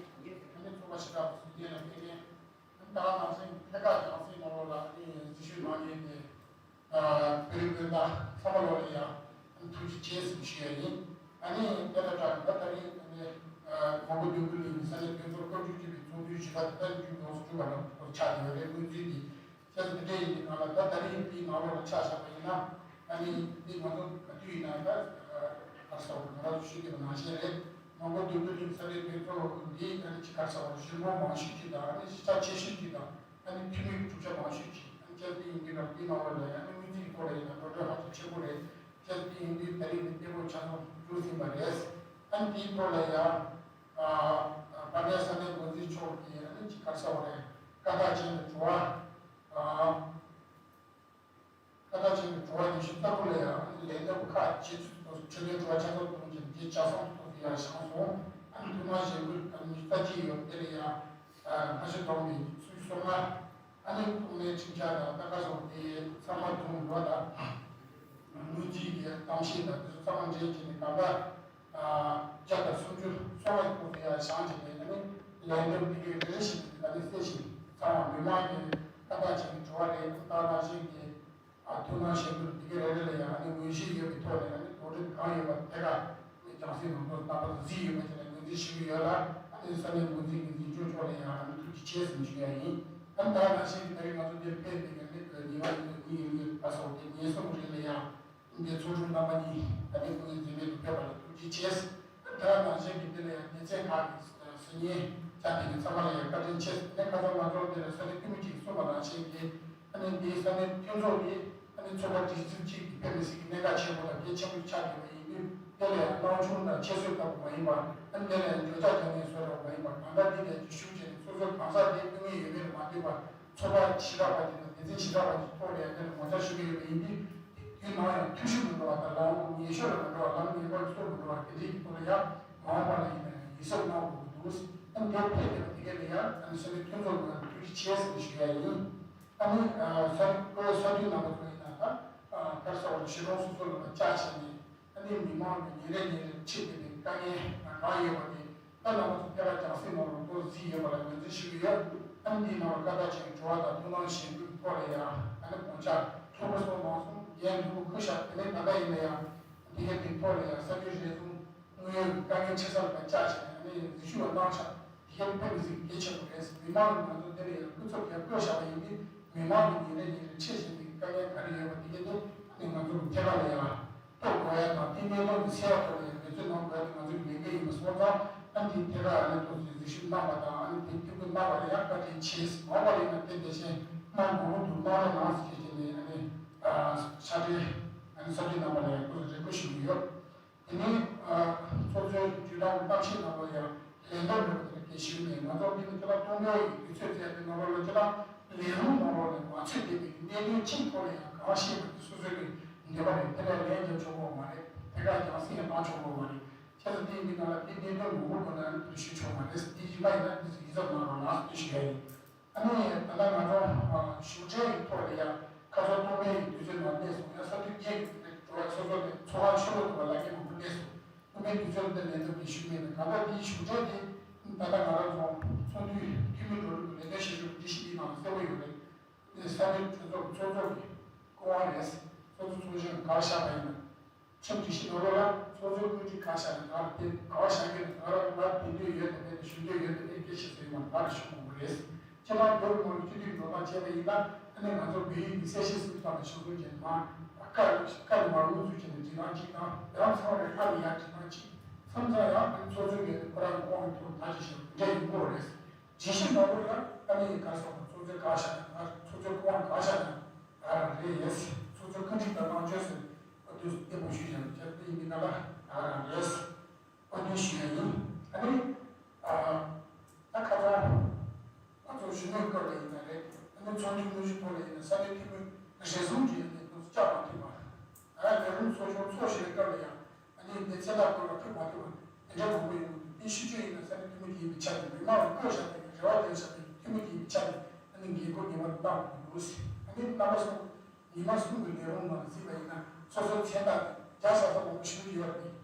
ཨ་ནི་ཚོགས་པ་ཞེ་དྲག་པ་ཟུར་ཉན་ལ་ཕེབས་མཁན། ད་ནང་བཞིན་ཐད་ཀར་རྒྱང་སྲིང་ནང་ལོགས་ལ་ཨ་ནི་གཟིགས་ཞིབ་གནང་མཁན་གྱི་བོད་རིགས་སྤུན་ཟླ་ཚང་མ་ལོག་ལ་ཡང་ཐུགས་རྗེ་ཆེ་ཟེར་ཞུ་ཡ་ཡིན། ཨ་ནི་དེ་ལ་བརྟེན་ད་ད་རིང་ཨ་ནི་མོན་གྷོ་འདོད་རྒུ་གླིང་ས་གནས་སྤྱི་ཚོགས་སྐབས་བཅུ་གཅིག་པའི་ཚོགས་འདུའི་བཞི་པ་དེ་ད་མཇུག་ཡོངས་སུ་གྲུབ་པ་ལ་ཆགས་ཡོད་རེད། དངོས་ཚུལ་འདི། བྱས་ཙང་དེ་འདྲ་ཡིན་པའི་སྒང་ལ་ད་ད་རེས་འདིའི་ནང་ལོགས་ལ་ཆ་བཞག་པ་ཡིན་ན། ཨ་ནི་འདི་ང་ཚོ་ག་དུས་ཡིན་ན་ད་ག་རེ་ཟེར་དགོས་རེད། ང་རང་ཚོ་ཞུ་གི་ཡོད་པ་ནང་བཞིན་རེད། མོན་གྷོ་འདོད་རྒུ་གླིང་ས་གནས་སྤྱི་ཚོགས་འདི་ཨ་ནི་ཅིག་ག་རེ་ཟེར་དགོས་རེད། གཞི་རིམ་མང་ཤོས་ཅིག་དང་ཨ་ནི་གཞིས་ཆགས་ཆེ་ཤོས་ཅིག་དང་ཨ་ནི་འཐུས་མི་གི་གྲུབ་ཆ་མང་ཤོས་ཅིག་ཨ་ནི་བྱས་ཙང་འདི་ཡིན་དུས་ཀྱང་འདིའི་ནང་ལོགས་ལ་ཡང་ཨ་ནི་དངུལ་རྩིས་ཀྱི་ཐོག་ལ་ཡིན་ན་འགྲོ་གྲོན་ཧ་ཅང་ཆེན་པོ་རེད། བྱས་ཙང་འདི་ཡིན་དུས་ད་རེས་འདི་གཏན་འབེབས་ཆ་ཚང་བྱུང་ཟིན་པ་རེད། ཨ་ནི་འདིའི་ཐོག་ལ་ཡང་ཨ་ཨ་ཕ་མའི་ས་གནས་འགོ་འཛིན་མཆོག་གིས་ཨ་ནི་ཅིག་ག་རེ་ཟེར་དགོས་རེད། བཀའ་རྟགས་ཅན་གྱི་དྲི་བ། ཨ། བཀའ་རྟགས་ཅན་གྱི་དྲི་བ་ཉི་ཤུ་རྩ་དགུ་ལ་ཡང་ལན་འདེབས་ཁག་ཅིག་འཕྲོས་དོན་དྲི་བ་ཆ་ཚང་གཏོང་རྒྱུ་འདི་ཆ་ཚང་དུ་ཡང་བཞག་སོང་། ཨ་ནི་ཐུགས་སྣང་གཞེན་སྐུལ་ཨ་ནི་ཉི་ཤུ་རྩ་གཅིག་ཡོད། དེ་ལ་ཡང་ཁ་ཤས་གཏོང་བའི་སུམ་ཅུ་སོ་ལྔ། ཨ་ནི་ཁོང་ནས་ཁྲིམས་འཆར་དང་ལྟ་ག་སོགས་དེ་ཚང་མ་བསྡོམས་འགྲོ་དང་། དངུལ་རྩིས་ཀྱི་གཏམ་བཤད་དང་དེ་ཚོ་ཚང་མ་འདྲེས་བྱས་ནས་གང་ལྟར། བརྒྱ་དང་སུམ་ཅུ་སོ་ལྔ་ཡི་སྐོར་དུ་ཡང་བཞེངས་བྱས་ནས་ཨ་ནི་ལན་འདེབས་འདི་གའི་རེ་རེ་བཞིན་ཨ་ནི་གསལ་ཞིང་ཚང་བ་མི་མང་གི་བཀའ་རྟགས་ཅན་གྱི་དྲི་བ་རེད། ད་ནང་བཞིན་གྱི་ཨ་ཐུགས་སྣང་གཞེན་སྐུལ་འདི་གའི་རེ་རེ་ལ་ཡང་ཨ་ནི་ངོས་བཞེས་ཡོད་པའི་ཐོག་ནས་ཨ་ནི་དོགས་འདྲི་གང་ཡོད་པ་དེ་ག་ནི་རྒྱང་སྲིང་ནང་དུ་རྣམ་པ་གཟིགས་ཡོད་པ་བྱས་ནས་ངོས་འཛིན་ཞུ་གི་ཡོད་ལ། ཨ་ནི་ས་གནས་འགོ་འཛིན་གྱི་འཛིན་སྐྱོང་མཆོག་ལ་ཡང་ཨ་ནི་ཐུགས་རྗེ་ཆེ་ཟེར་ཞུ་ཡ་ཡིན། ཨ་ནི་ད་ནང་བཞིན་གྱི་ད་རིང་ང་ཚོ་འདིར་ཕེབས་པའི་ཨ་ནི་ཉེ་བ་ཡིན་ཉིན་ཡིན་ལ་སོགས་ཏེ་ཉིན་གསུམ་རིང་ལ་ཡང་། འདི་ཚོགས་དྲུང་རྣམ་པ་གཉིས་ད་ལྟའི་སྐུ་ངོ་འཛིན་མེད་དུ་ཕེབས་པ་ལ་ཐུགས་རྗེ་ཆེ། དེ་ནང་བཞིན་གྱི་འདི་ལ་ཡང་སྡེ་ཚན་ཁག་གི་སྲིད་བྱུས་ཆ་དེ་ནི་ཚང་མ་ལ་ཡང་བཀའ་དྲིན་ཆེ། དེ་ཁ་སང་ང་ཚོ་འདི་ལ་ས་གནས་འཐུས་མི་གཅིག་གསུངས་པ་ནང་བཞིན་གྱི་ཨ་ནི་འདིའི་ས་གནས་མཐུན་ཚོགས་ཀྱི་ཨ་ནི་ཚོགས་པ་སྒྲིག་འཛུགས་གཅིག་གི་དཔེ་མི་སྲིད་ཀྱི་གནད་འགག་ཆེན་པོ་དང་གལ་ཆེན་པོ་ཆགས་ཡོད་པ་ཡིན་དུས། དེ་ལ་ཡང་སྣང་ཆུང་དང་ཁྱད་གསོད་ལྟ་བུ་མ་ཡིན་པར་ཨ་ནི་དེ་ལ་ཡང་འགྱོད་བཤགས་རྒྱག་མཁན་བཟོ་འདྲ་བ་མ་ཡིན་པར་གང་ལྟར་འདི་ལ་ཡང་ཤུགས་བྱས་ནས་སོ་སོའི་གང་ཟག་དེའི་དཀའ་ངལ་ཡོད་མེད་ལ་མ་ལྟོས་པར། ཚོགས་པ་ཞེ་དྲག་པ་ཅིག་དང་སྡེ་ཚན་ཞེ་དྲག་པ་ཅིག་ཐོག་ནས་དེར་ངོ་བཅར་ཞུ་གི་ཡོད་པ་ཡིན་དུས། དུས་ནམ་ཡང་འཐུས་ཤོར་མི་འགྲོ་བ་དང་ལམ་ཉེས་ཤོར་ལ་མི་འགྲོ་བ། ལམ་ངན་པར་སོར་མི་འགྲོ་བ་དེ་འདྲའི་གི་ཐོག་ལ་ཡང་མ་འོངས་པ་ལ་ཡིན་ན་ཡང་ཡིད་གཟབ་གནང་དགོས་ཀྱི་འདུག་ཨ་ནི་དེ་ཕེབས་བསྡད་པ་དེ་ག་ལ་ཡང་ཨ་ནི་ས་གནས་མཐུན་ཚོགས་ནང་ཐུགས་རྗེ་ཆེ་ཟེར་ཞུ་ཡ་ཡིན། ཨ་ནི་ས་གནས་ས་འཐུས་རྣམ་པ་ཚོ་ཡིན་ན་ད་ག་རེ་ཟེར་བ་རེད། གཞིས་གྲོང་སོ་སོ་ལ་བཅར་བྱས་ནས། ཨ་ནི་མི་མང་གི་ཉིན་རེ་ཉིན་རེ་འཕྲད་བསྡད་པའི་དཀའ་ངལ་གང་ཡོད་པ་དེ་ད་ལམ་སང་ཐད་ཀར་རྒྱང་སྲིང་ནང་ལ་ཐོ་གཟིགས་ཡོད་པ་ལ་ངོས་འཛིན་ཞུ་གི་ཡོད། ཨ་ནི་འདིའི་ནང་ལ་བཀའ་རྟགས་ཅན་གྱི་དྲི་བ་དང་ཐུགས་སྣང་གཞེན་སྐུལ་ཐོག་ལ་ཡང་ཨ་ནི་དགོངས་འཆར་ཚོགས་པ་སོགས་མང་གསུམ་འགན་ལྷུག་པོ་འཁུར་བཞག་དེ་ནས་ད་ལྟ་ཡིན་ན་ཡང་འདི་གའི་དེ་ཐོག་ལ་ཡང་ས་ཁུལ་རེ་ཟུང་དངོས་ཡོད་ཀྱི་དཀའ་ངལ་ཆེ་ས་ལ་བཅར་བྱས་ནས་ཨ་ནི་འཛུལ་ཞུགས་པ་གནང་ཤག་དེ་གའི་དཔེ་མི་སྲིད་གལ་ཆེན་པོ་རེད། མི་མང་གིས་ང་ཚོ་འདི་ལ་ཡང་སྐུ་ཚབ་ཀྱང་བསྐོས་བཞག་པ་ཡིན་དུས་མི་མང་གི་ཉིན་རེ་ཉིན་རེ་འཕྲད་བཞིན་པའི་དཀའ་ངལ་ག་རེ་ཡོད་པ་དེ་གའི་ནི་ཨ་ནི་ང་ཚོ་གི་ཐད་ཀ་ལ་ཡང་། རྟོགས་དགོས་ཡ་དང་དེ་གནད་དོན་དེ་སེལ་བ་ཐོག་ལ་ཡང་འབད་བརྩོན་གནང་དགོས་ཡ་དེ་ང་ཚོའི་ལས་འགན་ཡིན་པ་སོང་ཙང་ཨ་ནི་དེ་ཐད་ཀར་ཨ་ནི་ཐུགས་རྗེ་གཟིགས་ཞིབ་གནང་བ་དང་ཨ་ནི་དེ་ཐུགས་ཁུར་གནང་བ་ལ་ཡང་བཀའ་དྲིན་ཆེ། མ་འོངས་པ་ལ་ཡིན་ན་དེ་འདྲ་བཞིན་གནང་དགོས་ཀྱི་འདུག་གནང་རོགས་གནང་ཟེར་བྱས་ནས་ཨ་ནི་ཕྱག་སྦྲེལ་ ས་ཁུལ་རྣམ་པ་ལ་ཡང་ཁོ་ཚོས་རེ་སྐུལ་ཞུ་གི་ཡོད། དེ་ནས་ཚོགས་གཙོའི་བརྒྱུད་ལམ་གཏམ་བཤད་ནང་ལ་ཡང་ལན་འདེབས་མེད་པ་དེ་ལ་དགེ་ཞུ་མེད། ང་ཚོ་འདི་ནི་ཁྱེད་རང་གཏོང་མེད་ཡིན་དུས་ཚོད་ཚད་དེ་ནང་ལ་ཁྱེད་རང་ལས་རུང་ནང་ལ་མ་ཚོད་བསྡད་པའི་གནད་དོན་གཅིག་ཐོག་ལ་ཡང་གང་བཤད་པ་དེ་སོ་སོའི་གི་འདོད་པ་རེད། དེ་ལ་ལན་རྒྱབ་ཆོག་གི་མ་རེད། དེ་ག་རྒྱང་སྲིང་ཡང་བཏང་ཆོག་གི་མ་རེད། ཁྱེད་ཚོ་དེ་འདི་ནང་ལ་དེ་གནད་དོན་མང་པོ་ཐོག་ལ་ཡང་དེ་ཞུ་ཆོག་མ་རེད། དེ་ཡིན་པ་ཡིན་ན་དེ་ཚོ་ཡིག་ཚགས་ནང་ལ་ལགས་སོ་དེ་ཞུ་ཡ་ཡིན། ཨ་ནི་ད་ལྟ་ང་ཚོ་ཞུ་ཁྲལ་གྱི་ཐོག་ལ་ཡང་ཁ་ཚོན་གཏོང་མེད་ཀྱི་དུས་ཚོད་ནང་གནས་སོང་ཡང་ས་ཐིག་བརྒྱད་ཀྱི་དེ་འགྲོ་བ་སོ་སོ་ནས་ཚོགས་ཁང་ཕྱི་ལོགས་དུ་བ་ལ་སྐད་མང་པོ་གནས་སོང་། སྐུ་མེད་དུས་ཚོད་འདི་ལན་འདེབས་ཀྱི་ཞུ་མེད་ནས་གང་ལྟར་དེའི་ཞུ་ཁྲལ་དེ་ད་ལྟ་ང་རང་ཚོ་ཚོགས་འདུའི་འཐུས་མི་འགྲོ་ལུགས་ཀྱི་ལས་དོན་བྱེད་ཕྱོགས་སྒྲིག་གཞི་འདིའི་ནང་ལ་གསལ་པོ་ཡོད་རེད། འདི་ས་གནས་གྲོས་ཚོགས་ཚོགས་གཙོ་གི་སྐུ་དབང་རེད། ཚོགས་གཙོ་ཚོགས་གཞོན་ག་བ་བཞག་པ་ཡིན་ན། ཁྲིམས་སྒྲིག་གཞི་ནང་ལོགས་ལ་ཚོགས་གཙོའི་བཀོད་སྒྲིག་ག་བཞག་ན་ད་དེ་ག་བ་བཞག་གི་ན་ད་རང་ང་དེ་འདོད་ཡོད་དམ་མེད་དེ་ཞུ་འདོད་ཡོད་དམ་མེད་སྐད་ཆ་ཟེར་བ་ད་ར་ཞུ་དགོས་པ་རེད། ཁྱེད་རང་བོད་མི་མང་གི་སྤྱི་འཐུས་འགྲོ་སྟངས་བྱས་པ་ཡིན་ན་ཨ་ནི་ང་ཚོ་བོད་ཡིག་གི་གསལ་བཤད་སྲིད་ཏང་ལ་ཞུ་སོང་བྱས་མ་བཀའ་བཀའ་ལ་མར་དབུ་ཚུགས་བྱས་ནས་འགྲིག་སྟངས་གཅིག་དང་ཡང་ཚང་རེ་ཨ་ནི་ཡང་འགྲིག་སྟངས་གཅིག་མཚམས་མཚམས་ཡང་ཨ་ནི་ཚོགས་གཙོའི་ངོས་ནས་ཁོ་རང་གི་དབང་གི་ཐོག་ད་ཅི་ཞིག་འདྲ་ཡིན་དགོས་རེད། ཇི་ཞིག་ནང་ལོགས་ལ་ཨ་ནི་ག་རེ་ཟེར་བ་ཚོགས་གཙོའི་བཀའ་ཤག་ནས་ང་ཚོགས་གཙོའི་ཁོ་བ་ག་ཤག་ནས་ཨ་རང་རེད་ཡས། ཚོགས་གཙོའི་བཀའ་འདྲི་དང་ལངས་སྤྱོད་ཟེར་ཨ་དུས་སྟེགས་པོ་ཞུས་ཀྱང་བྱས་ཏེ་ཡིན་གྱི་ན་ལ་ཨ་རང་རེད། ཨ་དུས་ཞུས་ཡ་ཡིན། ཨ་ནི་ཨ་ད་ཁ་སང་ང་ཚོ་གཞོན་ནུའི་སྐབས་ལ་ཡིན་ན་རེད། ཨ་ནི་ཚོགས་འདུའི་དངོས་གཞི་ཐོག་ལ་ཡིན་ན་ས་གནས་འཐུས་མི་རེ་ཟུང་གིས་ཨ་ནི་ཁོང་ཚོ་བཅར་མ་ཐུབ་པ། ཨ་ལས་རུང་ཚོགས་ཆུང་ཚོགས་བཞིའི་སྐབས་ལ་ཡང་། ཨ་ནི་འདི་ཚེ་ཐར་དགོས་ལ་ཕུད་མ་ཐུབ་པ་དེ་འདྲ་མང་པོ་ཡོང་གི་འདུག་དེ་ཤེས་རྒྱུ་ཡིན་ན་ས་གནས་འཐུས་མི་དེ་ཡིན་པའི་ཆ་ནས་མི་མང་ལ་བསྐོས་བཞག་པའི་རེ་བ་ལྡན་བཞག་པའི་འཐུས་མི་དེ་ཡིན་པའི་ཆ་ནས་ཨ་ནི་འགན་ཁུར་ངེས་པར་དུ་བཏང་དགོས་ཀྱི་འདུག་ཨ་ནི་རྣམ་པ་གསུམ་ཉི་མ་གསུམ་གྱི་ལས་རུང་ནང་གཟིགས་པ་ཡིན་ན་སོ་སོའི་མཚན་རྟགས་དེ་རྒྱ་ཆ་ཚ་མང་པོ་ཞིག་ཡོད་རེད།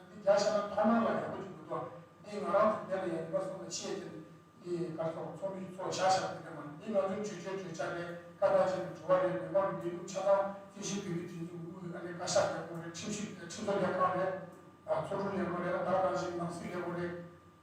འདི་རྒྱ་ཆ་ན་ཐོག་མར་ལ་ཡག་པོ་ཅིག་མི་འདུག་འདི་ང་རང་ཚོ་འདི་ལ་ཡང་ཉི་མ་གསུམ་ལ་ཆེད་དུ་འདི་གར་སོགས་ཚོགས་མི་ཚོགས་བཞག་བཞག་པའི་འདྲ་མ་འདི་ང་ཚོའི་ཇུས་ཆོད་གྲོས་འཆར་རེད། བཀའ་བཏགས་བྱས་ནས་དྲི་བ་རེད། མི་མང་གི་འདོད་འདུག་ཆ་ཚང་རྩིས་ཞིབ་བོད་མིའི་སྒྲིག་འཛུགས་དབུས་ཨ་ནི་བཀའ་ཤག་ལས་ཁུངས་རེད། ཁྲིམས་ཞིབ་ཁྲིམས་བཟོ་ལས་ཁང་རེད། ཚོགས་དྲུང་ལས་ཁུངས་རེད། ད་ག་ནང་བཞིན་ནང་སྲིད་ལས་ཁུངས་རེད།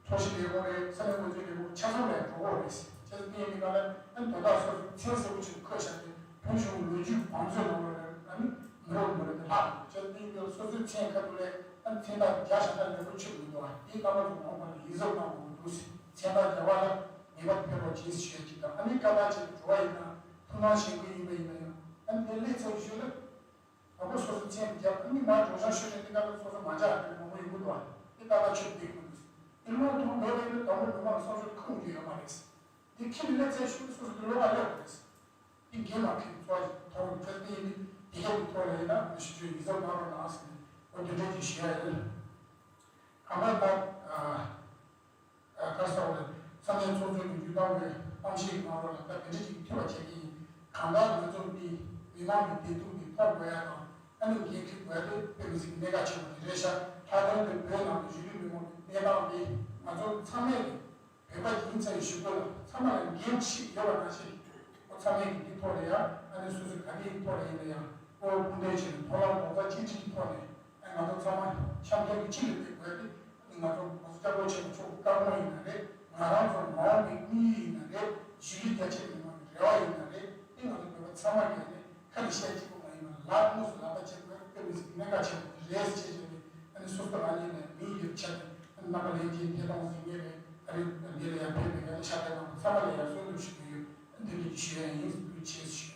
ཚོགས་ཞིབ་ལས་ཁུངས་རེད། ས་གནས་དངོས་རྫས་ལས་ཁུངས་ཆ་ཚང་ལ་འགྲོ་གི་རེད། བྱས་ཙང་དེ་ཡིན་པའི་སྒང་ལ་ཨ་ནི་དོ་བདག་སོ་སོའི་མཚན་གསལ་པོ་ཅིག་འཁོད་བཞག་སྟེ་བོད་གཞུང་ལོ་རྒྱུས་བང་མཛོད་ནང་ལོགས་ལ་ཨ་ནི་མི་རབས་མི་རབས་དེ་ལྷག་འདུག་བྱས་ཙང་དེ་ཡིན་པའི་སོ་སོའི་མཚན་ཁ་ཐུག་ལས་ཨ་ནི་མཚན་རྟགས་རྒྱ་ཞབས་བཏགས་ལེགས་པོ་ཆེ་མི་འདུག་ཨ་དེའི་རྣམ་པ་ཚོ་མང་བ་ལ་ཡིག་གཟུགས་གནང་དགོས་འདུག་མཚན་རྟགས་རྒྱ་བ་ལ་ངེས་པར་ཕེབས་རོགས་གྱིས་ཞུ་ཡ་གཅིག་དང་། ཨ་ནི་བཀའ་བཏགས་བྱས་ཏེ་འགྲོ་བ་ཡིན་ན་ཐུགས་སྣང་བྱེད་དགོས་ཡིན་པ་ཡིན་ན་ཡང་ཨ་ནི་དེ་སླེབས་ཚར་གྱི་ཤུལ་ལ། དང་པོ་སོ་སོའི་མཚན་རྒྱབ་ཨ་ནི་མར་འགྲོ་བྱང་ཤོད་བྱས་འདི་ག་ལ་སོ་སོ་མ་འཇགས་དེ་མང་པོ་ཡོང་གི་འདུག་ཨ་འདི་ཏག་ཏག་ཆོད་བསྡད་ཀྱི་མི་འདུག་འདི་ལོ་དུ་མེད་པ་ཡིན་ན་དང་པོ་མི་མང་ལ་བསམ་ཚུལ་ཁུངས་འདུས་ཡོད་མ་རེད། འདི་ཁྱི་ལ་སླེབས་ཚར་ཤུལ་སོ་སོ་འདི་ལོ་མ་སླེབས་པ་རེད། འདི་འགན་མ་འཁྱེར་ཚོ་ཨ་ཐོག་ནས་ཕེབས་ཏེ་ཡིན་འདི་འདི་གས་འདི་ཐོག་ལ་ཡིན་ན་འདི་ཞུ་རྒྱུ་ཡིག་ཚང་གནང་རོགས་གནང་ཟེར་ནས་འོ་འདི་འདྲ་ཅིག་ཞུ་ཡ་ཡིན། གང་ལྟར་ད། ཨ་ག་རེ་ཟེར་བ་རེད། ས་གནས་ཚོགས་གཙོས་ཀྱི་བརྒྱུད་གཏམ་བའི་གཏམ་བཤད་ཀྱི་ནང་ལོགས་ལ་ད་དེ་འདྲ་ཅིག་ཐུབ་པ་བྱེད་ཀྱི་ཡིན། གང་ལྟར་ང་ཚོ་འདི་མི་མང་གི་བདེ་སྡུག་འདི་མཐོང་དགོས་ཡ་དང་ཨ་ནི་འགན་འཁྱེར་དགོས་ཡ་དེ་དཔེ་མི་སྲིད་ཀྱི་གནད་འགག་ཆེན་པོ་དེ་རེད་ཤག་ལྷག་དོན་དུ་བོད་ནང་གི་གཞིས་ལུས་མི་མང་གི་གནས་སྟངས་འདི་ང་ཚོ་ཚང་མས་ཀྱི་བོད་པ་ཡིན་ཚར་བའི་གཞུག་གུ་ལ་ཚང་མ་ལ་འགན་འཁྲི་ཡོད་པ་ནང་བཞིན། ཨོ་ཚང་མས་ཀྱི་འདི་ཐོག་ལ་ཡང་ཨ་ནི་སོ་སོའི་ག་འདིའི་ཐོག་ལ་ཡིན་ན་ཡང་ཨོ་སྐུ་མདུན་ཆེ་ནས་མཐོང་ལམ་རྡོག་རྩ་གཅིག་སྒྲིལ་གྱི་ཐོག་ནས་ཨ་ང་ཚོ་ཚང་མ་འཆམ་མཐུན་གྱི་གཅིག་ལ་བསྡད་དགོས་ཏེ་ཨ་ནི་ང་ཚོ་ང་ཚོ་སྐྱབས་མགོན་ཆེན་པོ་མཆོག་གི་བཀའ་དགོངས་ཡིན་ན་རེད། ང་རང་ཚོ་མ་འོངས་པའི་དམིགས་ཡུལ་ཡིན་ན་རེད། གཞིས་ལུས་རྒྱ་ཆེ་མི་མང་གི་རེ་བ་ཡིན་ན་རེད། ཨ་ང་ཚོ་བོད་པ་ཚང་མ་གི་ཨ་ནི་ཁ་ནས་བཤད་གཅིག་པོ་མ་ཡིན་པར་ལག་དངོས་སུ་ལག་པ་འཁྱེར་དགོས་པའི་གནད་འགག་ཆེན་པོ་དེ་རེད་ཅེས་བྱས་ནས་ཨ་ནི་སོ་སོ་རང་ཉིད་ནས་མིང་ཡོད་ཆ་ནས་ཨ་ནི་རྣམ་པ་ལྷན་རྒྱས་ཐད་གཏོང་གཟིགས་མཁན་རེད། ཨ་རི་འདི་ལ་ཡང་ཕེབས་པའི་ཨ་ནི་ཤ་སྟག་རྣམ་པ་ཚང་མ་ལ་ཡང་གསོལ་འདེབས་ཞུ་གི་ཡོད། འདི་འདྲ་ཞུ་ཡ་ཡིན། ཐུགས་རྗེ་ཆེ་ཞུ།